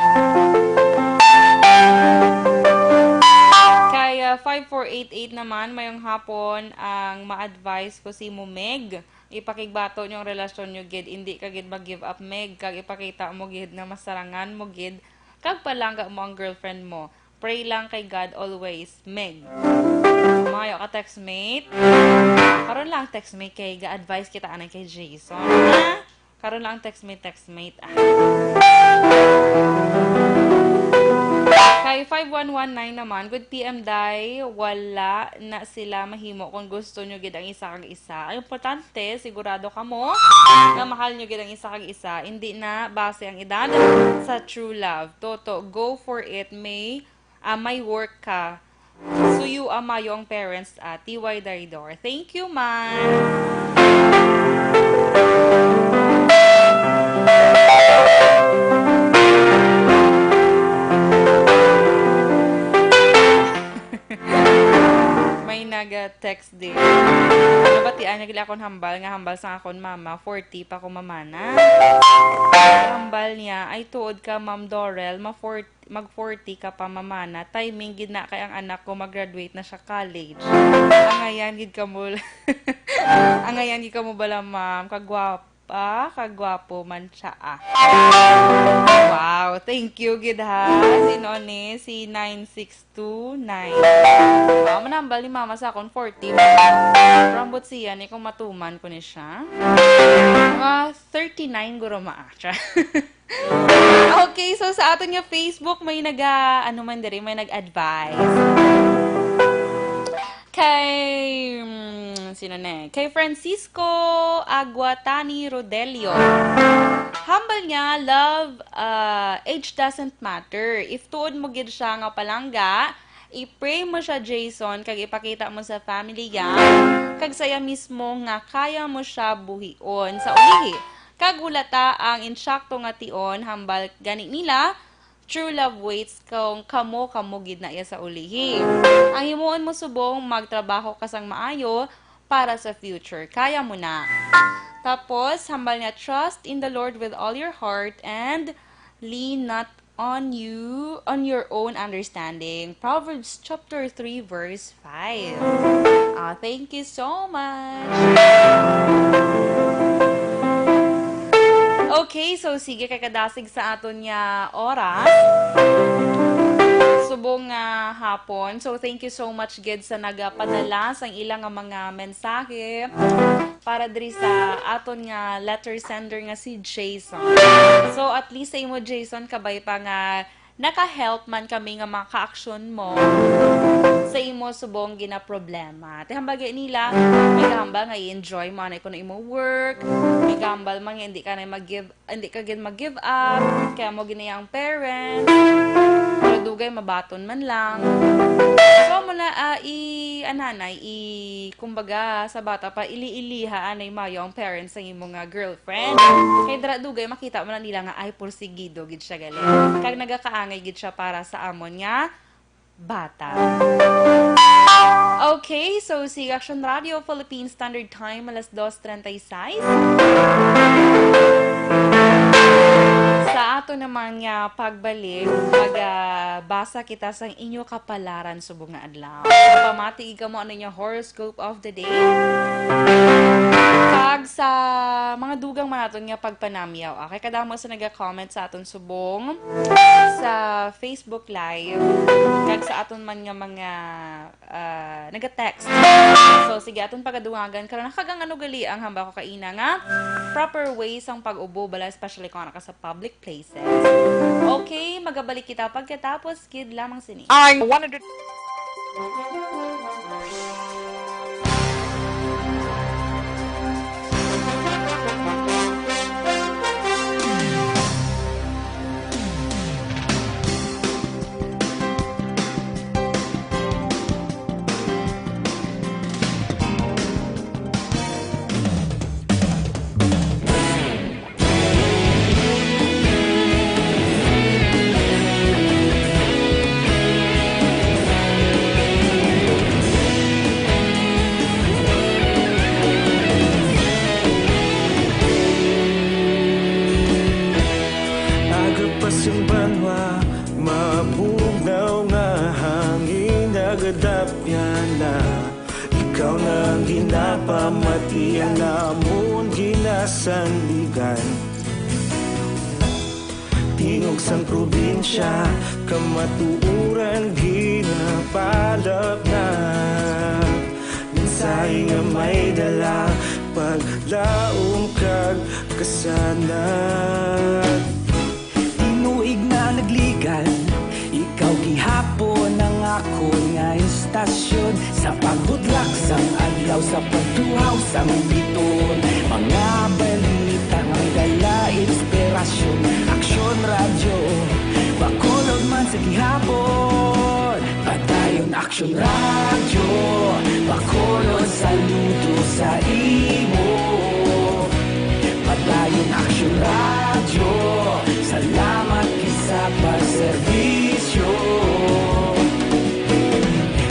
Kay, ah, five four eight eight naman, mayong hapon, ang ma-advise ko si Mumeg. Ipakigbato niyo ang relasyon niyo gid, indi ka gid mag-give up, Meg, kag ipakita mo gid nga masarangan mo gid, kag palangga mo ang girlfriend mo. Pray lang kay God always, Meg. Mayo ka, textmate. Karon lang, textmate, kay ga-advise kita anay kay Jason, ha? Karon lang, textmate, textmate, ah. Kay five one one nine naman, good P M, day, wala na sila mahimo kung gusto nyo gid ang isa kag isa. Ang importante, sigurado kamo nga mahal nyo gid ang isa kag isa. Hindi na base ang edad sa true love. Toto, go for it. May, ah, may work ka. Suyu amayo ang parents, ah, T Y Daridor. Thank you, man. May naga-text din. Nabatian niya gila akon hambal nga hambal sa akon mama, forty pa ko mamana. Hambal niya, "Ay, tuod ka, Ma'am Dorel, ma-forty, mag-forty ka pa mamana. Timing gid na kay ang anak ko mag-graduate na siya college." Angayan gid kamo. Angayan gid kamo bala, ma'am. Kagwapa, kagwapo man siya, ah. Wow, thank you gid, ha. Sino ni? Si nine six two nine. Wow, manambal ni mama sa akon forty. Rambot siya ni kung matuman ko ni siya. Mga thirty-nine guro, ma. Ah, siya. Okay, so sa aton nga Facebook, may naga, ano man diri, may nag-advise. Kay, mm, sino na eh? Kay Francisco Aguatani Rodelio. Humble niya, love, ah, age doesn't matter. If tuod mo gid siya nga palangga, i-pray mo siya, Jason, kag ipakita mo sa family niya, kag sa iya mismo nga kaya mo siya buhion sa ulihi. Kag wala ta ang insakto nga tion, hambal gani nila, true love waits kung kamo, kamo gid na iya sa ulihi. Ang himuon mo subong, magtrabaho ka sang maayo para sa future. Kaya mo na. Tapos, hambal niya, "Trust in the Lord with all your heart and lean not on you, on your own understanding." Proverbs chapter three, verse five. Ah, thank you so much. Okay, so sige, kay kadasig sa aton nga oras. Subong nga hapon. So, thank you so much gid sa nagapadala sang ila nga mga mensahe para diri sa aton nga letter sender nga si Jason. So, at least sa imo, Jason, kabay pa nga naka-help man kami nga makaaksyon mo sa imo subong ginaproblema. Ti hambal gid nila, may kahambal nga i-enjoy mo anay kuno imo work, may kahambal man nga hindi ka na mag-give, hindi ka gid mag-give up, kaya mo gid na ang parents, pero dugay mabaton man lang. So, mo na, ah, i-, ananay, i-, kumbaga, sa bata pa, ili-iliha anay mayo ang parents sa imo nga girlfriend. Kay dira dugay makita mo na nila nga ay porsigido gid siya gali. Kag nagakaangay gid siya para sa amon nga bata. Okay, so si Action Radio Philippine Standard Time, alas dos treinta y seis. Sa ato naman nga pagbalik, magbasa kita sang inyo kapalaran subong nga adlaw. Pamati gid kamo ano inyo horoscope of the day. Kag sa mga dugang man naton nga pagpanamyaw, ah, kay kadamo sa naga-comment sa aton subong sa Facebook Live, kag sa aton man nga mga, ah, naga-text. So, sige, aton pagadungagan karon. Kag ang ano gali ang hambal ko kaina nga proper way sang pag-ubo, bala, especially kung ana ka sa public places. Okay, magabalik kita pagkatapos gid lamang sini. I wanna do Agapas ang banwa, mabugnaw nga hangin, nagadapyan na. Ikaw na ang ginapamati, ang amon ginasandigan. Tingog sang probinsya, kamatuoran ginapalapnag. Mensahe nga may dala, paglaom kag kasanag. Tinuig na nagligan, ikaw gihapon ang akon nga istasyon. Sa pagbutlak sang adlaw, sa pagtuhaw sang biton, mga balita nga may dala inspirasyon. Aksyon Radyo, Bacolod man sa gihapon. Padayon Aksyon Radyo, Bacolod, saludo sa imo. Padayon Aksyon Radyo, salamat gid sa pagserbisyo.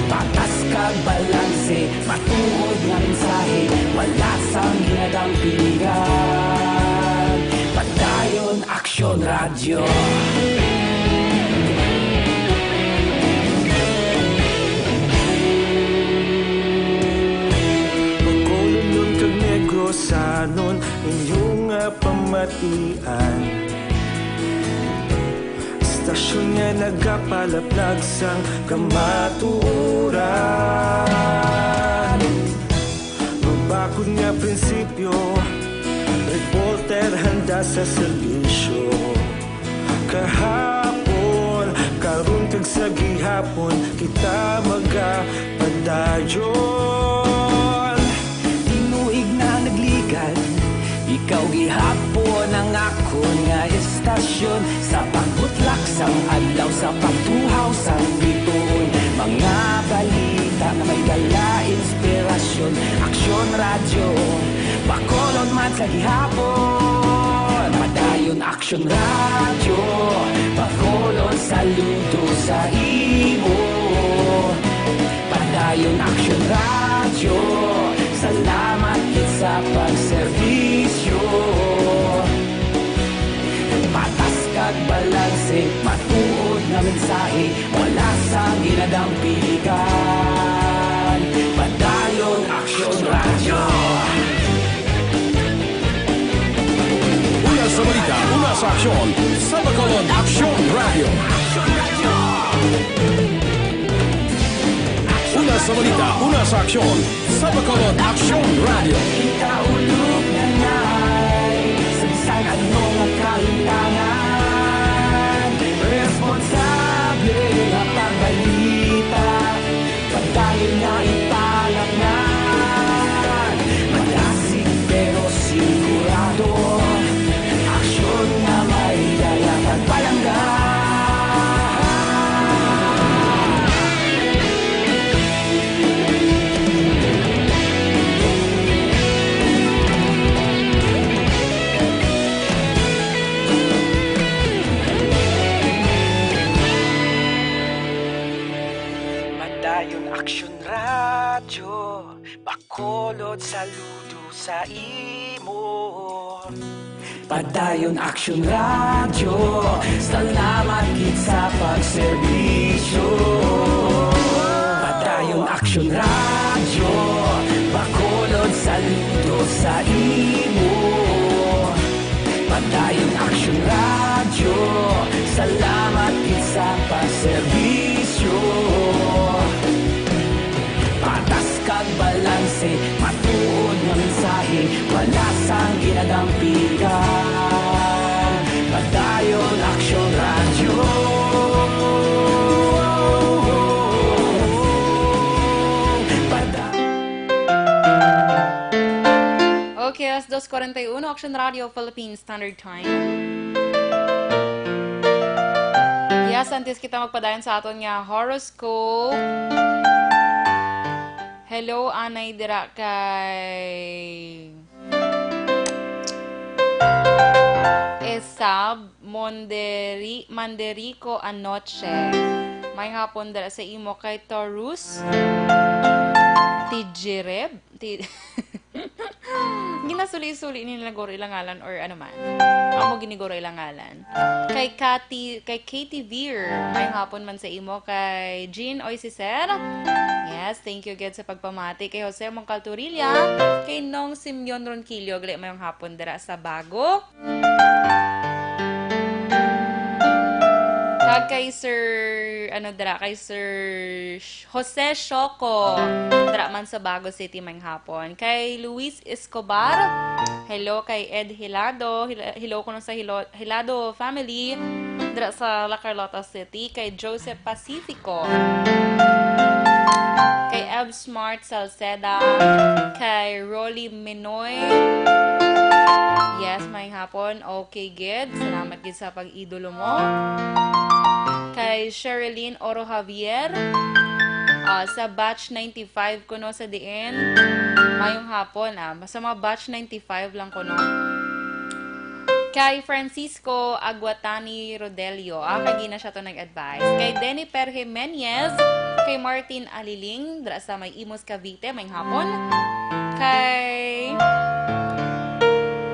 Patas kag balanse, matuod nga mensahe, wala sang ginadampingan. Padayon Aksyon Radyo. Bacolod kag Negrosanon, inyo nga pamatian. Istasyon nga nagapalaplag sang kamatuoran. Mabakod nga prinsipyo, reporter handa sa serbisyo. Kahapon, karon kag sa gihapon, kita magapadayon. John, tinuig na nagligad. Ikaw gihapon ang akon nga estasyon. Sa pagbutlak sang adlaw, sa pagtuhaw sang bituon, mga balita nga may dala inspirasyon. Aksyon Radyo, Bacolod man sa gihapon. Padayon Aksyon Radyo, Bacolod, saludo sa imo. Padayon Aksyon Radyo, salamat gid sa pagserbisyo. Patas kag balanse, matuod nga mensahe, wala sang ginadampigan. Padayon Aksyon Radyo. Una sa balita, una sa aksyon, sa Bacolod Aksyon Radyo. Una sa balita, una sa aksyon, sa Bacolod Aksyon Radyo. Kita ulog na nay, sa bisan ano nga kahintangan, responsable nga pagbalita. Padayon na ipalaknag, madasig pero sigurado. Aksyon nga may dala kag palangga. Padayon Aksyon Radyo, Bacolod, saludo sa imo. Padayon Aksyon Radyo, salamat gid sa pagserbisyo. Padayon Aksyon Radyo, Bacolod, saludo sa imo. Padayon Aksyon Radyo, salamat gid sa pagserbisyo. Patas kag balanse, matuod nga mensahe, wala sang ginadampigan. Padayon Aksyon Radyo. Pada- Okay, alas dos cuarenta y uno, Action Radio Philippines Standard Time. Yes, antes kita magpadayon sa aton nga horoscope. Hello, anay dira kay Esab Monderi-, Manderico Anoche. May hapon dira sa imo kay Taurus Tijereb. Ti-, ginasuli-suli ni nila guro ilang ngalan or ano man. Amo gini guro ilang ngalan. Kay Kati, kay Katie Veer, may hapon man sa imo. Kay Jean Oisicer, yes, thank you again sa pagpamati. Kay Jose Mongcal Turilla, kay Nong Simeon Ronquillo, gali, may hapon dira sa Bago. Kag kay Sir, ano dira, kay Sir Sh-, Jose Shoco, dira man sa Bago City, may hapon. Kay Luis Escobar, hello. Kay Ed Hilado, hila-, hello kuno sa Hilo-, Hilado family, dira sa La Carlota City. Kay Joseph Pacifico, kay Eb Smart Salceda, kay Rolly Minoy. Yes, may hapon. Okay, gid. Salamat gid sa pag-idolo mo. Kay Sherilyn Oro Javier, ah, sa batch ninety-five kuno sa diin. Mayong hapon, ah. Sa mga batch ninety-five lang kuno. Kay Francisco Aguatani Rodelio. Ah, kay gina siya to nag-advise. Kay Denny Perge Menyes, kay Martin Aliling, dira sa may Imus, Cavite, may hapon. Kay,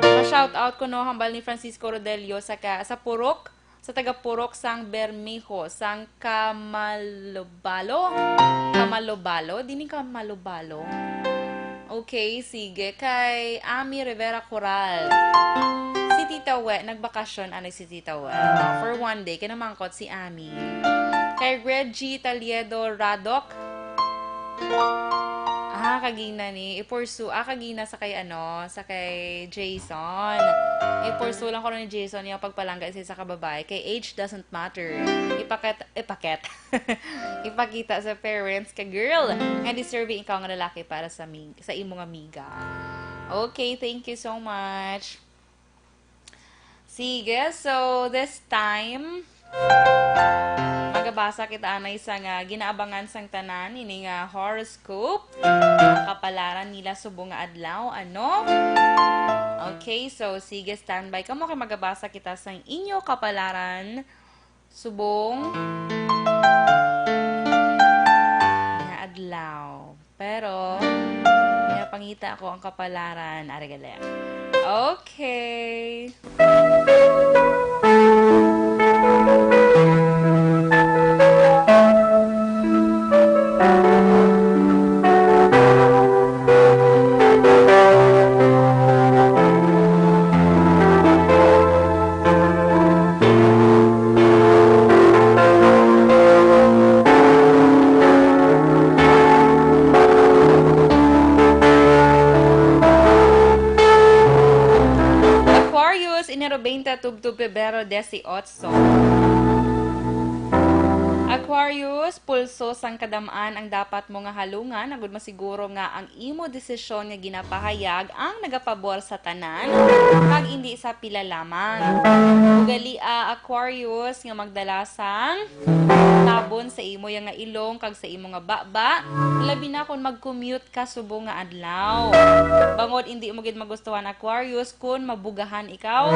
pa-shout out ko, no, hambal ni Francisco Rodelio sa ka-, sa Purok, sa taga Purok sang Bermejo, sang Kamalobalo. Kamalobalo? Dini Kamalobalo. Okay, sige. Kay Ami Rivera Coral. Si Tita We, nagbakasyon, ano, si Tita We? Ah, for one day, kay namangkot si Ami. Kay Reggie Taliedo Radok. Ah, kagina ni, i-pursue, ah, kagina sa kay ano, sa kay Jason. I-pursue lang ko ni Jason yung pagpalangga sa isa ka babae. Kay age doesn't matter. Ipaket, ipaket. Ipakita sa parents ka, girl. And deserving ikaw nga lalaki para sa mig-, sa imong amiga. Okay, thank you so much. Sige, so this time, magabasa kita anay sa nga ginaabangan sang tanan, ini nga horoscope, ang kapalaran nila subong nga adlaw, ano? Okay, so sige, standby kamo kay magabasa kita sang inyo kapalaran subong nga adlaw. Pero, pinapangita ko ang kapalaran. Ari gali. Okay. Aquarius, Enero twenty tubtob Pebrero dieciocho. Aquarius, pulso sang kadam-an ang dapat mo nga halungan, agud masiguro nga ang imo desisyon nga ginapahayag ang nagapabor sa tanan, kag indi sa pila lamang. Ugalia, Aquarius, nga magdala sang tabon sa imo ya nga ilong kag sa imo nga baba, labi na kon mag-commute ka subong nga adlaw. Bangod indi mo gid magustuhan, Aquarius, kon mabugahan ikaw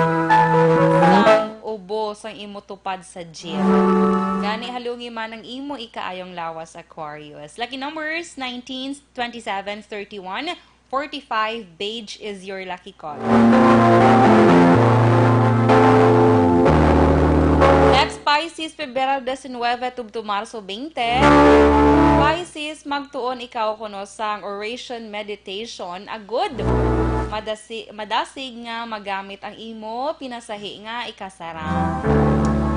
sang ubo sang imo tupad sa jeep. Gani, halungi man ang imo ikaayong lawas, Aquarius. Lucky numbers, nineteen, twenty-seven, thirty-one, forty-five, beige is your lucky color. Next, Pisces, Pebrero diecinuebe tubtob Marso twenty. Pisces, magtuon ikaw kuno sang oration meditation, agud madasi-, madasig nga magamit ang imo pinasahi nga ikasarang.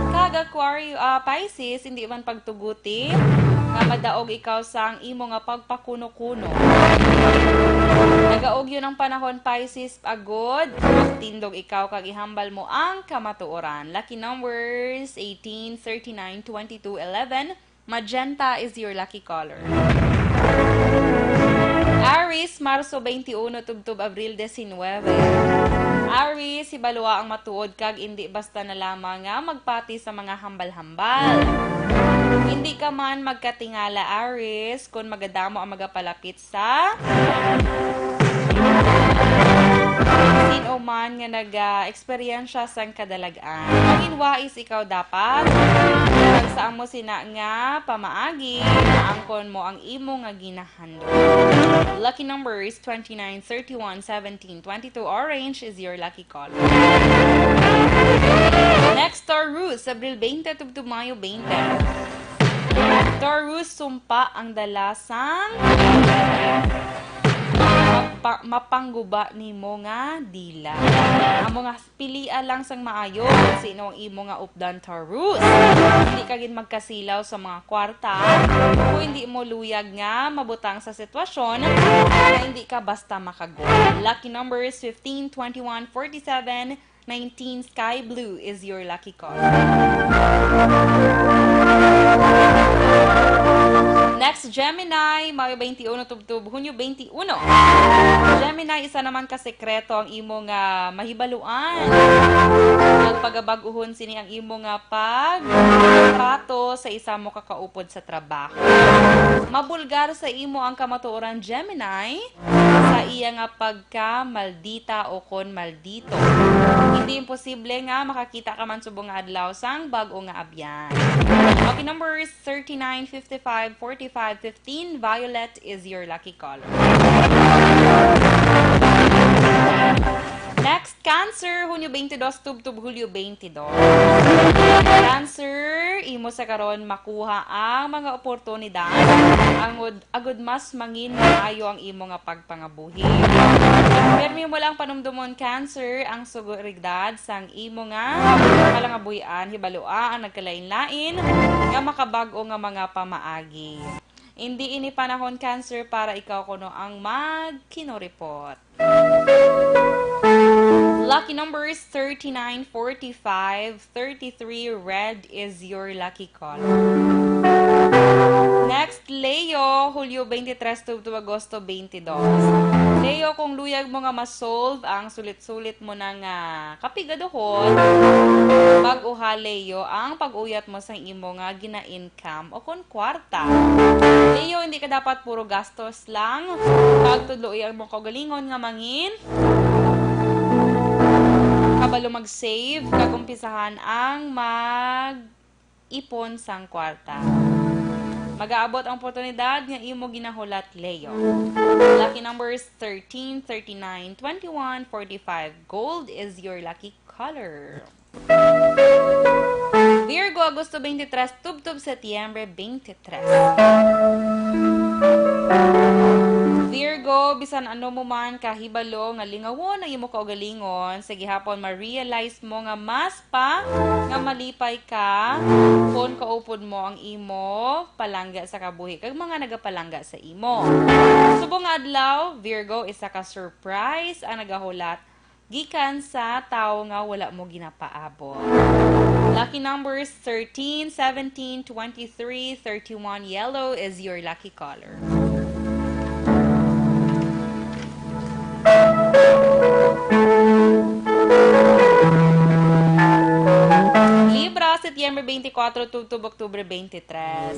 Kag Aquario, ah, Pisces, hindi man pagtuguti nga madaog ikaw sang imo nga pagpakuno-kuno. Nagaugyon ang panahon, Pisces, agud magtindog ikaw kag ihambal mo ang kamatuoran. Lucky numbers, eighteen, thirty-nine, twenty-two, eleven. Magenta is your lucky color. Aries, Marso twenty-uno tubtob Abril diecinuebe. Aries, hibalua ang matuod kag indi basta na lamang nga magpati sa mga hambal-hambal. Hindi ka man magkatingala, Aries, kon magadamo ang magapalapit sa sin-o man nga naga-eksperyensya sang kadalag-an. Mangin wais ikaw dapat, kag sa amo sina nga pamaagi, maangkon mo ang imo nga ginahandom. Lucky numbers, twenty-nine, thirty-one, seventeen, twenty-two. Orange is your lucky color. Next, Taurus, Abril twenty tubtob Mayo twenty. Taurus, sumpa ang dala sang magpa-, mapangguba nimo nga dila. Amo nga, pilia lang sang maayo kung sino ang imo nga updan, Taurus. Hindi ka gid magkasilaw sa mga kwarta kung hindi mo luyag nga mabutang sa sitwasyon nga hindi ka basta makaguba. Lucky numbers, fifteen, twenty-one, forty-seven, nineteen, sky blue is your lucky color. Next, Gemini, Mayo twenty-uno tubtob Hunyo twenty-uno. Gemini, isa naman ka sekreto ang imo nga mahibaluan. Nagpagabag-uhon sini ang imo nga pagtrato sa isa mo ka kaupod sa trabaho. Mabulgar sa imo ang kamatuoran, Gemini, sa iya nga pagka-maldita o kon maldito. Hindi imposible nga makakita ka man subong nga adlaw sang bag-o nga abyan. Okay, numbers thirty-nine, fifty-five, forty-five, fifteen. Violet is your lucky color. Next, Cancer, Hunyo twenty-dos tubtob Hulyo twenty-dos. Cancer, imo sa karon makuha ang mga oportunidad, agud, agud mas mangin maayo ang imo nga pagpangabuhi. Pirmi mo lang panumdumon, Cancer, ang suguridad sang imo nga kalangabuhian. Hibalua ang nagkalain-lain nga makabag-o nga mga pamaagi. Hindi ini panahon, Cancer, para ikaw kuno ang magkinoripot. Lucky numbers thirty-nine, forty-five, thirty-three. Red is your lucky color. Next, Leo, Hulyo twenty-three tubtob Agosto twenty-two. Leo, kung luyag mo nga ma-solve ang sulit-sulit mo na nga kapigaduhon, bag-uha, Leo, ang pag-uyat mo sa imo nga gina-income o kon kwarta. Leo, hindi ka dapat puro gastos lang. Pagtudloi ang imong kaugalingon nga mangin, kabalo mag-save, kag umpisahan ang mag-ipon sang kwarta. Magaabot ang oportunidad nga imo ginahulat, Leo. Lucky numbers thirteen, thirty-nine, twenty-one, forty-five. Gold is your lucky color. Virgo, Agosto twenty-three, tubtob Setyembre twenty-three. Virgo, bisan ano mo man kahibalo nga lingawon ang imo kaugalingon, sa gihapon ma-realize mo nga mas pa nga malipay ka kon kaupod mo ang imo palangga sa kabuhi kag mga nagapalangga sa imo. Subong nga adlaw, Virgo, isa ka surprise ang nagahulat gikan sa tawo nga wala mo ginapaabot. Lucky numbers thirteen, seventeen, twenty-three, thirty-one. Yellow is your lucky color. Libra, Setyembre twenty-four tubtob Oktubre twenty-three.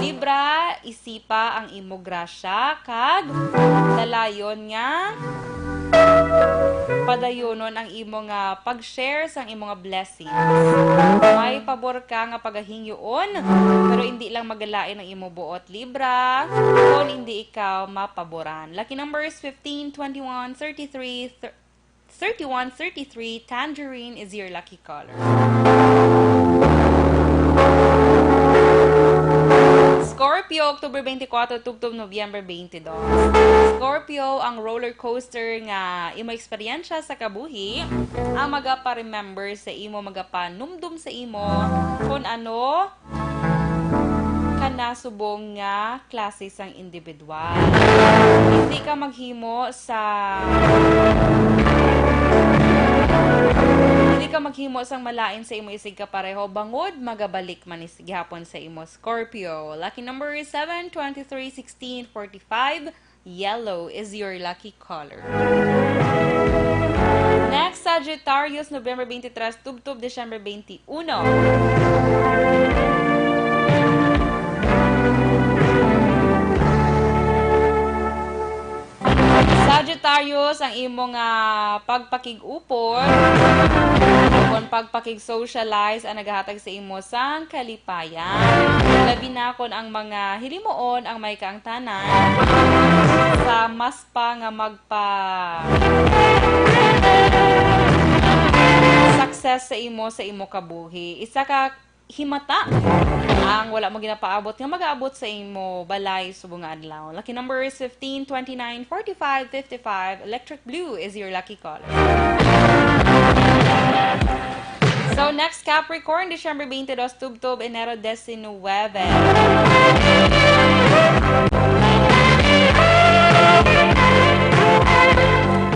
Libra, isipa ang imo grasya kag dalayon nga padayonon ang imo nga pag-share sang imo nga blessings. May pabor ka nga pagahingyoon, pero indi lang magalain ang imo buot, Libra, kon indi ikaw mapaboran. Lucky numbers fifteen, twenty-one, thirty-three, thir-, thirty-one, thirty-three. Tangerine is your lucky color. Scorpio, October twenty-four tubtob Nobyembre twenty-two. Scorpio, ang roller coaster nga imo eksperyensya sa kabuhi ang magapa-remember sa imo, magapanumdum sa imo kon ano ka na subong nga klase sang individual. Hindi ka maghimo sa, hindi ka maghimo sang malain sa imo isigkapareho, bangod magabalik man ni gihapon sa imo, Scorpio. Lucky number is seven, twenty-three, sixteen, forty-five. Yellow is your lucky color. Next, Sagittarius, November twenty-three tubtob December twenty-one. Sagittarius, ang imo nga pagpakig-upod, kon pagpakig-socialize ang nagahatag sa imo sang kalipayan. Labi na kon ang mga hilimuon ang may kaangtanan sa mas pa nga magpa-success sa imo, sa imo kabuhi. Isa ka himata ang wala mo ginapaabot nga magaabot sa imo balay subong nga adlaw. Lucky number is fifteen, twenty-nine, forty-five, fifty-five. Electric blue is your lucky color. So, next, Capricorn, December twenty-two tubtob Enero diecinueve.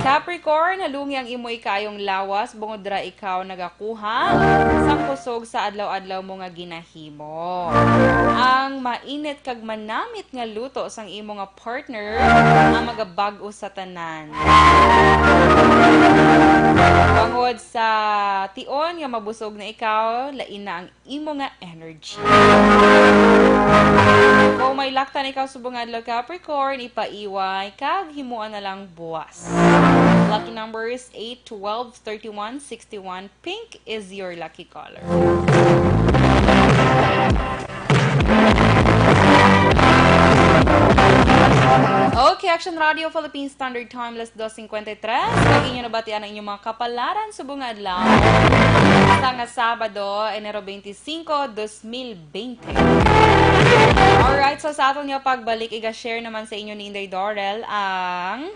Capricorn, halungi ang imo ikaayong lawas, bungod ra ikaw nagakuha sang kusog sa adlaw-adlaw mo nga ginahimo. Ang mainit kag manamit nga luto sang imo nga partner ang magabag-o sa tanan. Bangod sa tion nga mabusog na ikaw, lain na ang imo nga energy. Kung may laktan ikaw subong nga adlaw, Capricorn, ipaiway kag himuan na lang buwas. Lucky number is eight, twelve, thirty-one, sixty-one. Pink is your lucky color. Okay, Action Radio Philippine Standard Time, alas dos cincuenta y tres. Kag inyo nabatian ang inyong mga kapalaran subong nga adlaw. Sa nga Sabado, Enero twenty-five, dos mil twenty. Alright, so sa aton nga pagbalik, iga-share naman sa inyo ni Inday Dorel ang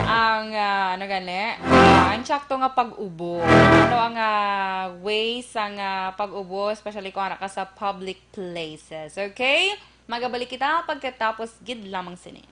ang, ah, ano gani? Ah, ang sakto nga pag-ubo. Ano ang, ah, way sang, ah, pag-ubo, especially kung ara ka sa public places. Okay? Magabalik kita pagkatapos gid lamang sini.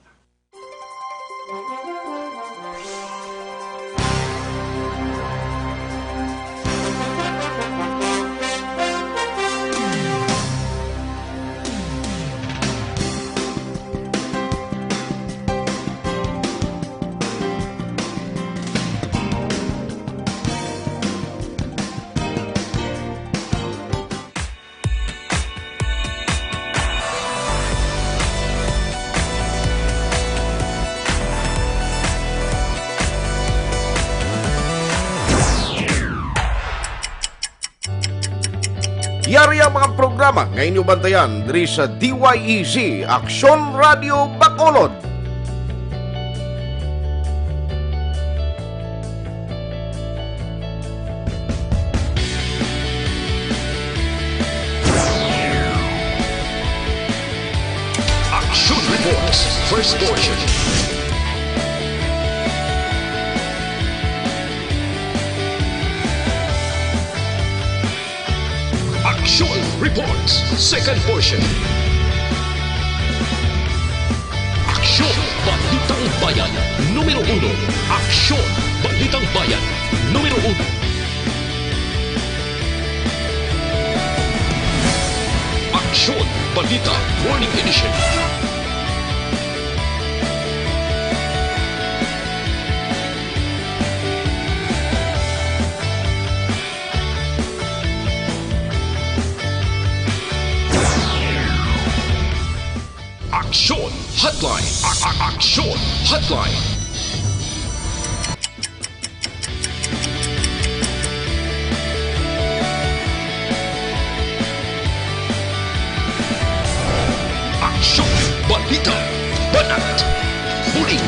Yari ang mga programa nga inyo bantayan diri sa D Y E Z, Aksyon Radio Bacolod. Action Reports, first portion. Action Reports, second portion. Aksyon, Balitang Bayan, numero uno. Aksyon, Balitang Bayan, numero uno. Aksyon, Balita, Morning Edition. Aksyon Hotline. A-, a-, Aksyon Hotline. Aksyon, balita, banat, bulig.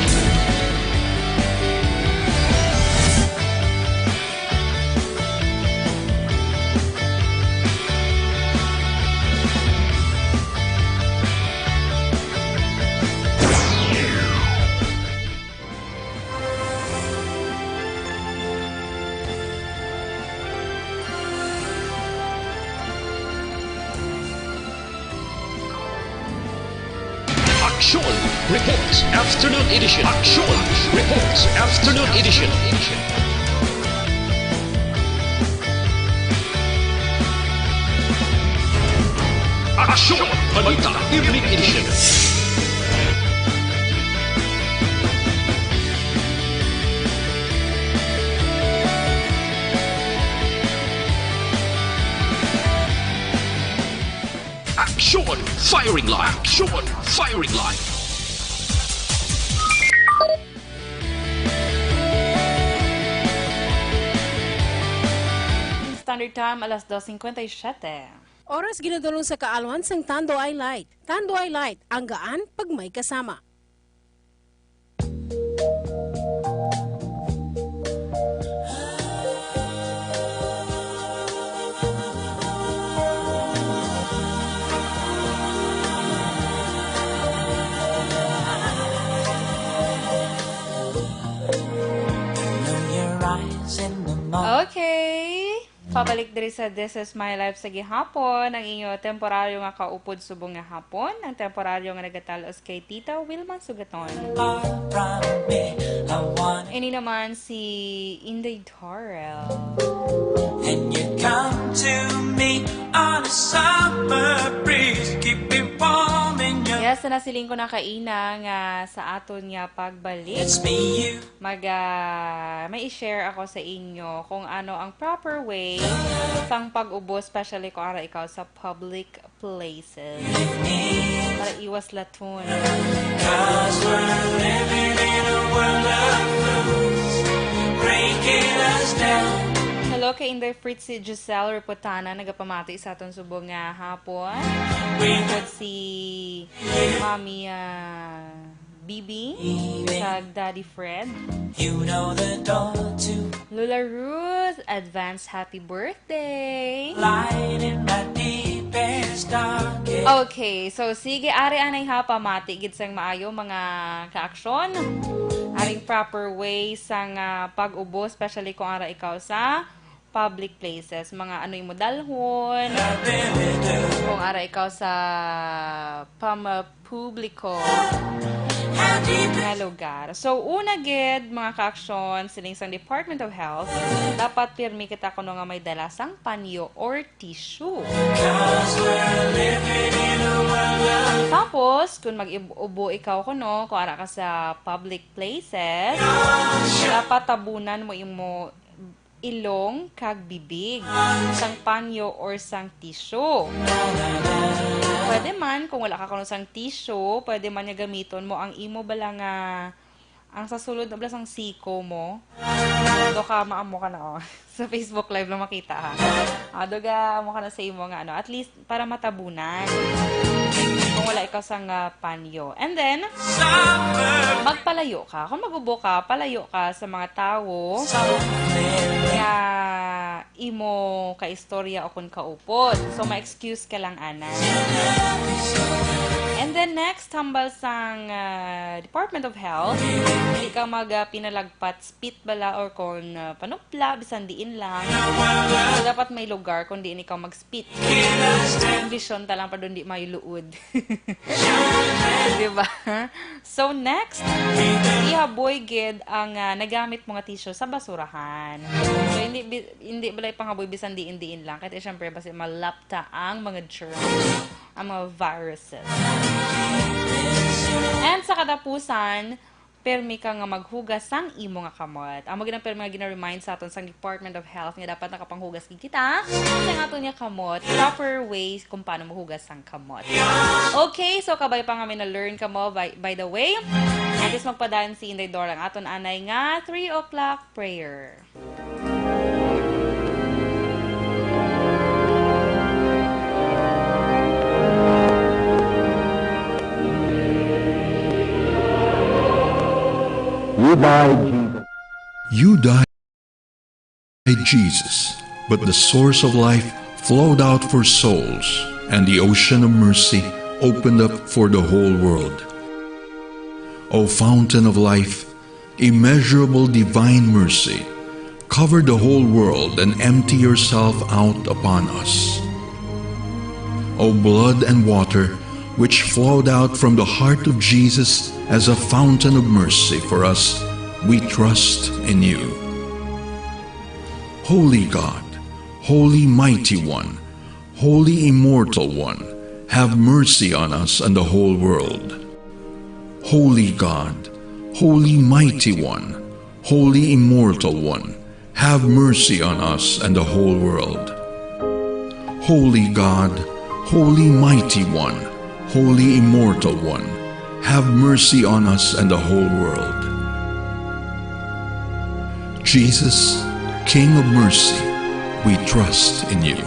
Aksyon Reports Afternoon Edition. Aksyon Reports Afternoon Edition. Aksyon Balita Evening Edition. Aksyon Firing Line. Aksyon Firing Line. Standard Time, alas dos cincuenta y siete. Oras ginadulong sa kaalwan sang Tanduay Light. Tanduay Light, ang gaan pag may kasama. Okay. Pabalik diri sa This Is My Life sa gihapon, ang inyo temporaryo nga kaupod subong nga hapon, ang temporaryo nga nagatal-os kay Tita Wilma Sugaton. Ini naman si Inday Darrell. And you come to me on a summer breeze, keep me warm in your Yes, nasiling ko na kaina nga sa aton nga pagbalik. It's me you Mag, ah, may i-share ako sa inyo kung ano ang proper way sang pag-ubo, especially kung ara ikaw sa public places. Para iwas laton. 'Cause we're living in a world of fools, breaking us down. Hello kay Inday Fritzy Giselle Reputana, nagapamati sa aton subong nga hapon. Bukod si Mami, ah, Bibi, kag Daddy Fred. You know the door to Lola Ruth, advance happy birthday. Light in my deepest, darkest. Okay, so sige, ari anay ha, pamati gid sang maayo, mga kaaksyon. Ang proper way sang, ah, pag-ubo, especially kung ara ikaw sa public places, mga ano imo dalhon, kung ara ikaw sa pamapubliko nga lugar. So, una gid, mga ka-aksyon, siling sang Department of Health, dapat pirmi kita kuno nga may dala sang panyo or tissue. Tapos, kung mag-ubo ikaw kuno, kung ara ka sa public places, dapat tabunan mo imo ilong kag bibig sang panyo or sang tissue. Pwede man, kung wala ka kuno sang tissue, pwede man nga gamiton mo ang imo bala nga, ang sa sulod na bala sang siko mo. Do ka, maamo ka na, oh. Sa Facebook Live lang makita, ha. Ah, do ga, amo ka na sa imo nga, ano, at least, para matabunan. Kung wala ikaw sang, ah, panyo. And then, magpalayo ka. Kung mag-ubo ka, palayo ka sa mga tawo nga imo kaistorya o kung kaupod. So, ma-excuse ka lang, ana. And then next, hambal sang, ah, Department of Health, hindi ka mag, ah, pinalagpat, spit bala, or kung, ah, panupla, bisan diin lang. So, dapat may lugar kung diin ikaw mag-spit. Ang bisyon ta lang pa doon, di may luod. Di ba? So, next, ihaboy gid ang, ah, nagamit mo nga tissue sa basurahan. So, hindi bi-, hindi bala ipangaboy bisan diin-diin lang. Kaya, syempre, basi malapta ang mga germs, ang mga viruses. And sa katapusan, permi ka nga maghugas sang imo nga kamot. Amo gid ang permi nga gina-remind sa aton sang Department of Health nga dapat nakapanghugas gid kita sang aton nga kamot. Proper ways kung paano mohugas sang kamot. Okay, so kabay pa nga may na-learn kamo, by, by the way. At least magpadayon si Inday Dora ang aton anay nga three o'clock prayer. You died, Jesus. You died, Jesus, but the source of life flowed out for souls, and the ocean of mercy opened up for the whole world. O fountain of life, immeasurable divine mercy, cover the whole world and empty yourself out upon us. O blood and water, which flowed out from the heart of Jesus as a fountain of mercy for us, we trust in you. Holy God, Holy Mighty One, Holy Immortal One, have mercy on us and the whole world. Holy God, Holy Mighty One, Holy Immortal One, have mercy on us and the whole world. Holy God, Holy Mighty One, Holy Immortal One, have mercy on us and the whole world. Jesus, King of mercy, we trust in you.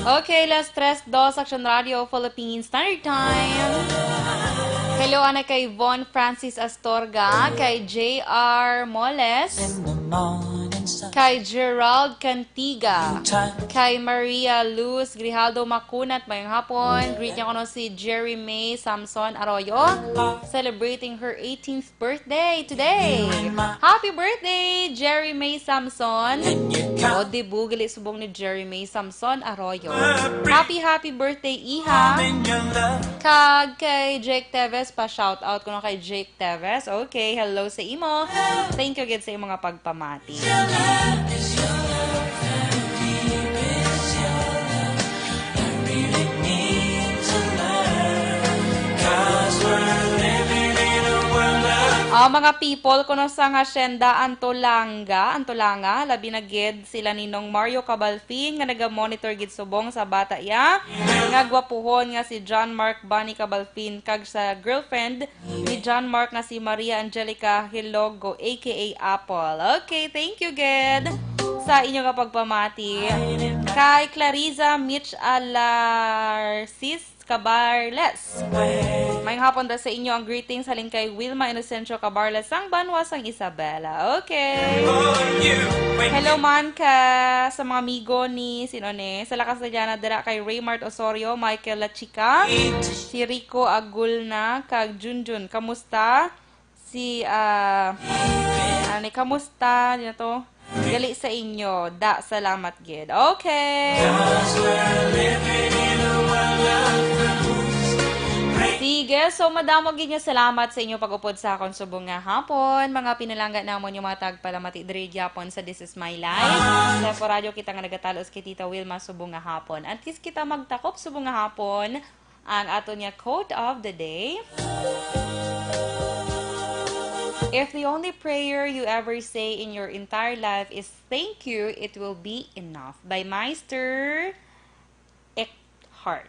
Okay, las tres dos, Action Radio Philippines Standard Time. Hello, ana kay Von Francis Astorga, kay J R Moles, kay Gerald Cantiga, kay Maria Luz Grijaldo Macunat, mayong hapon. Greet niya kuno si Jerry May Samson Arroyo, celebrating her eighteenth birthday today. Happy birthday, Jerry May Samson. O, di bu, gali subong ni Jerry May Samson Arroyo. Happy, happy birthday, iha. Kag kay Jake Teves, pa shout out kuno kay Jake Teves. Okay, hello sa imo. Thank you gid sa imo nga pagpamati. Ah, mga people kuno sang Hacienda Antolanga, Antolanga, labi na gid sila Ninong Mario Cabalfin nga naga-monitor gid subong sa bata iya nga gwapuhon nga si John Mark Bunny Cabalfin kag sa girlfriend ni John Mark nga si Maria Angelica Hilogo, A K A Apple. Okay, thank you gid. sa inyo nga pagpamati. Kay Clariza Mitch Alarcis Cabarles. Maayong hapon ra sa inyo ang greetings halin kay Wilma Inocencio Cabarles sang banwa sang Isabela. Okay. Hello man ka sa mga amigo ni sino ni? Sa Lakas na Diana dira kay Raymart Osorio, Michael Lachica, si Rico Agulna, kag Junjun. Kamusta? Si, ah, ano ni, kamusta? Di na to? Gali sa inyo. Da, salamat gid. Okay. Sige, so madamo gid nga salamat sa inyo pag-upod sa akon subong nga hapon. Mga pinalangga namon yung mga tagpalamati diri gyapon sa This Is My Life. Temporaryo kita nga nagatalos kay Tita Wilma subong nga hapon. Antes kita magtakop subong nga hapon, ang ato niya quote of the day. If the only prayer you ever say in your entire life is "Thank you," it will be enough. By Meister Eckhart.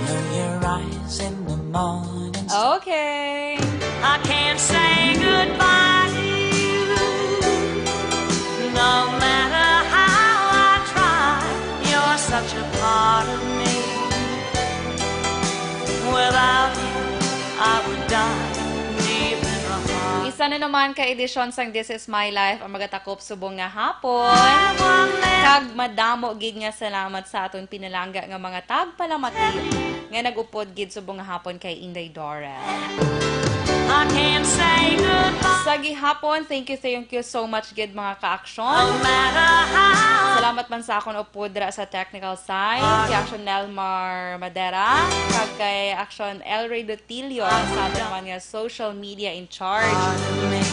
Know your eyes in the morning. Okay. I can't say goodbye to you. No matter how I try, you're such a part of me. Without you, I would die deep in the heart. Isa na naman ka edisyon sang This Is My Life ang magatakop subong nga hapon. Kag madamo gid nga salamat sa aton pinalangga nga mga tagpalamati nga nag-upod gid subong nga hapon kay Inday Dora. I can't say goodbye. Sa gihapon, thank you, thank you so much gid, mga ka-aksyon. No matter how. Salamat man sa akon upod dira sa technical side, kay Aksyon Nelmar Madera, kag kay Aksyon Elray Dotilio, sa aton naman nga social media in charge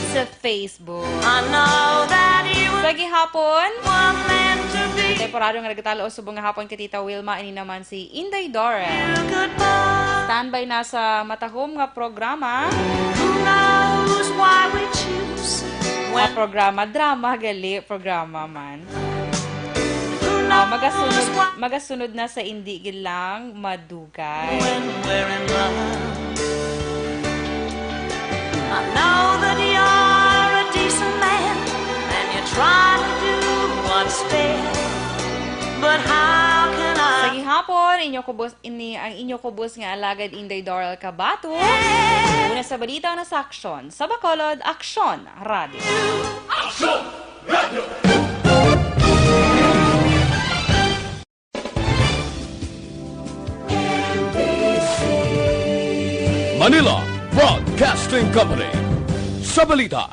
sa Facebook. I know that you Sa gihapon, were meant to be. Temporaryo nga nagtalo subong nga hapon kay Tita Wilma, ini naman si Inday Dora. Goodbye. Standby na sa matahom nga programa. Who knows why we choose Nga when programa, drama, gali, programa man. Who Ah, magasunod, knows why magasunod na sa indi gid lang madugay. When we're in love. I know that you're a decent man and you try to do what's fair. But how can I Sa gihapon, inyo kubos ini ang inyo kubos nga alagad Inday Doral Cabato. Una sa balita na sa aksyon. Sa Bacolod, Aksyon Radio. Aksyon Radio! Manila Broadcasting Company. Sa balita.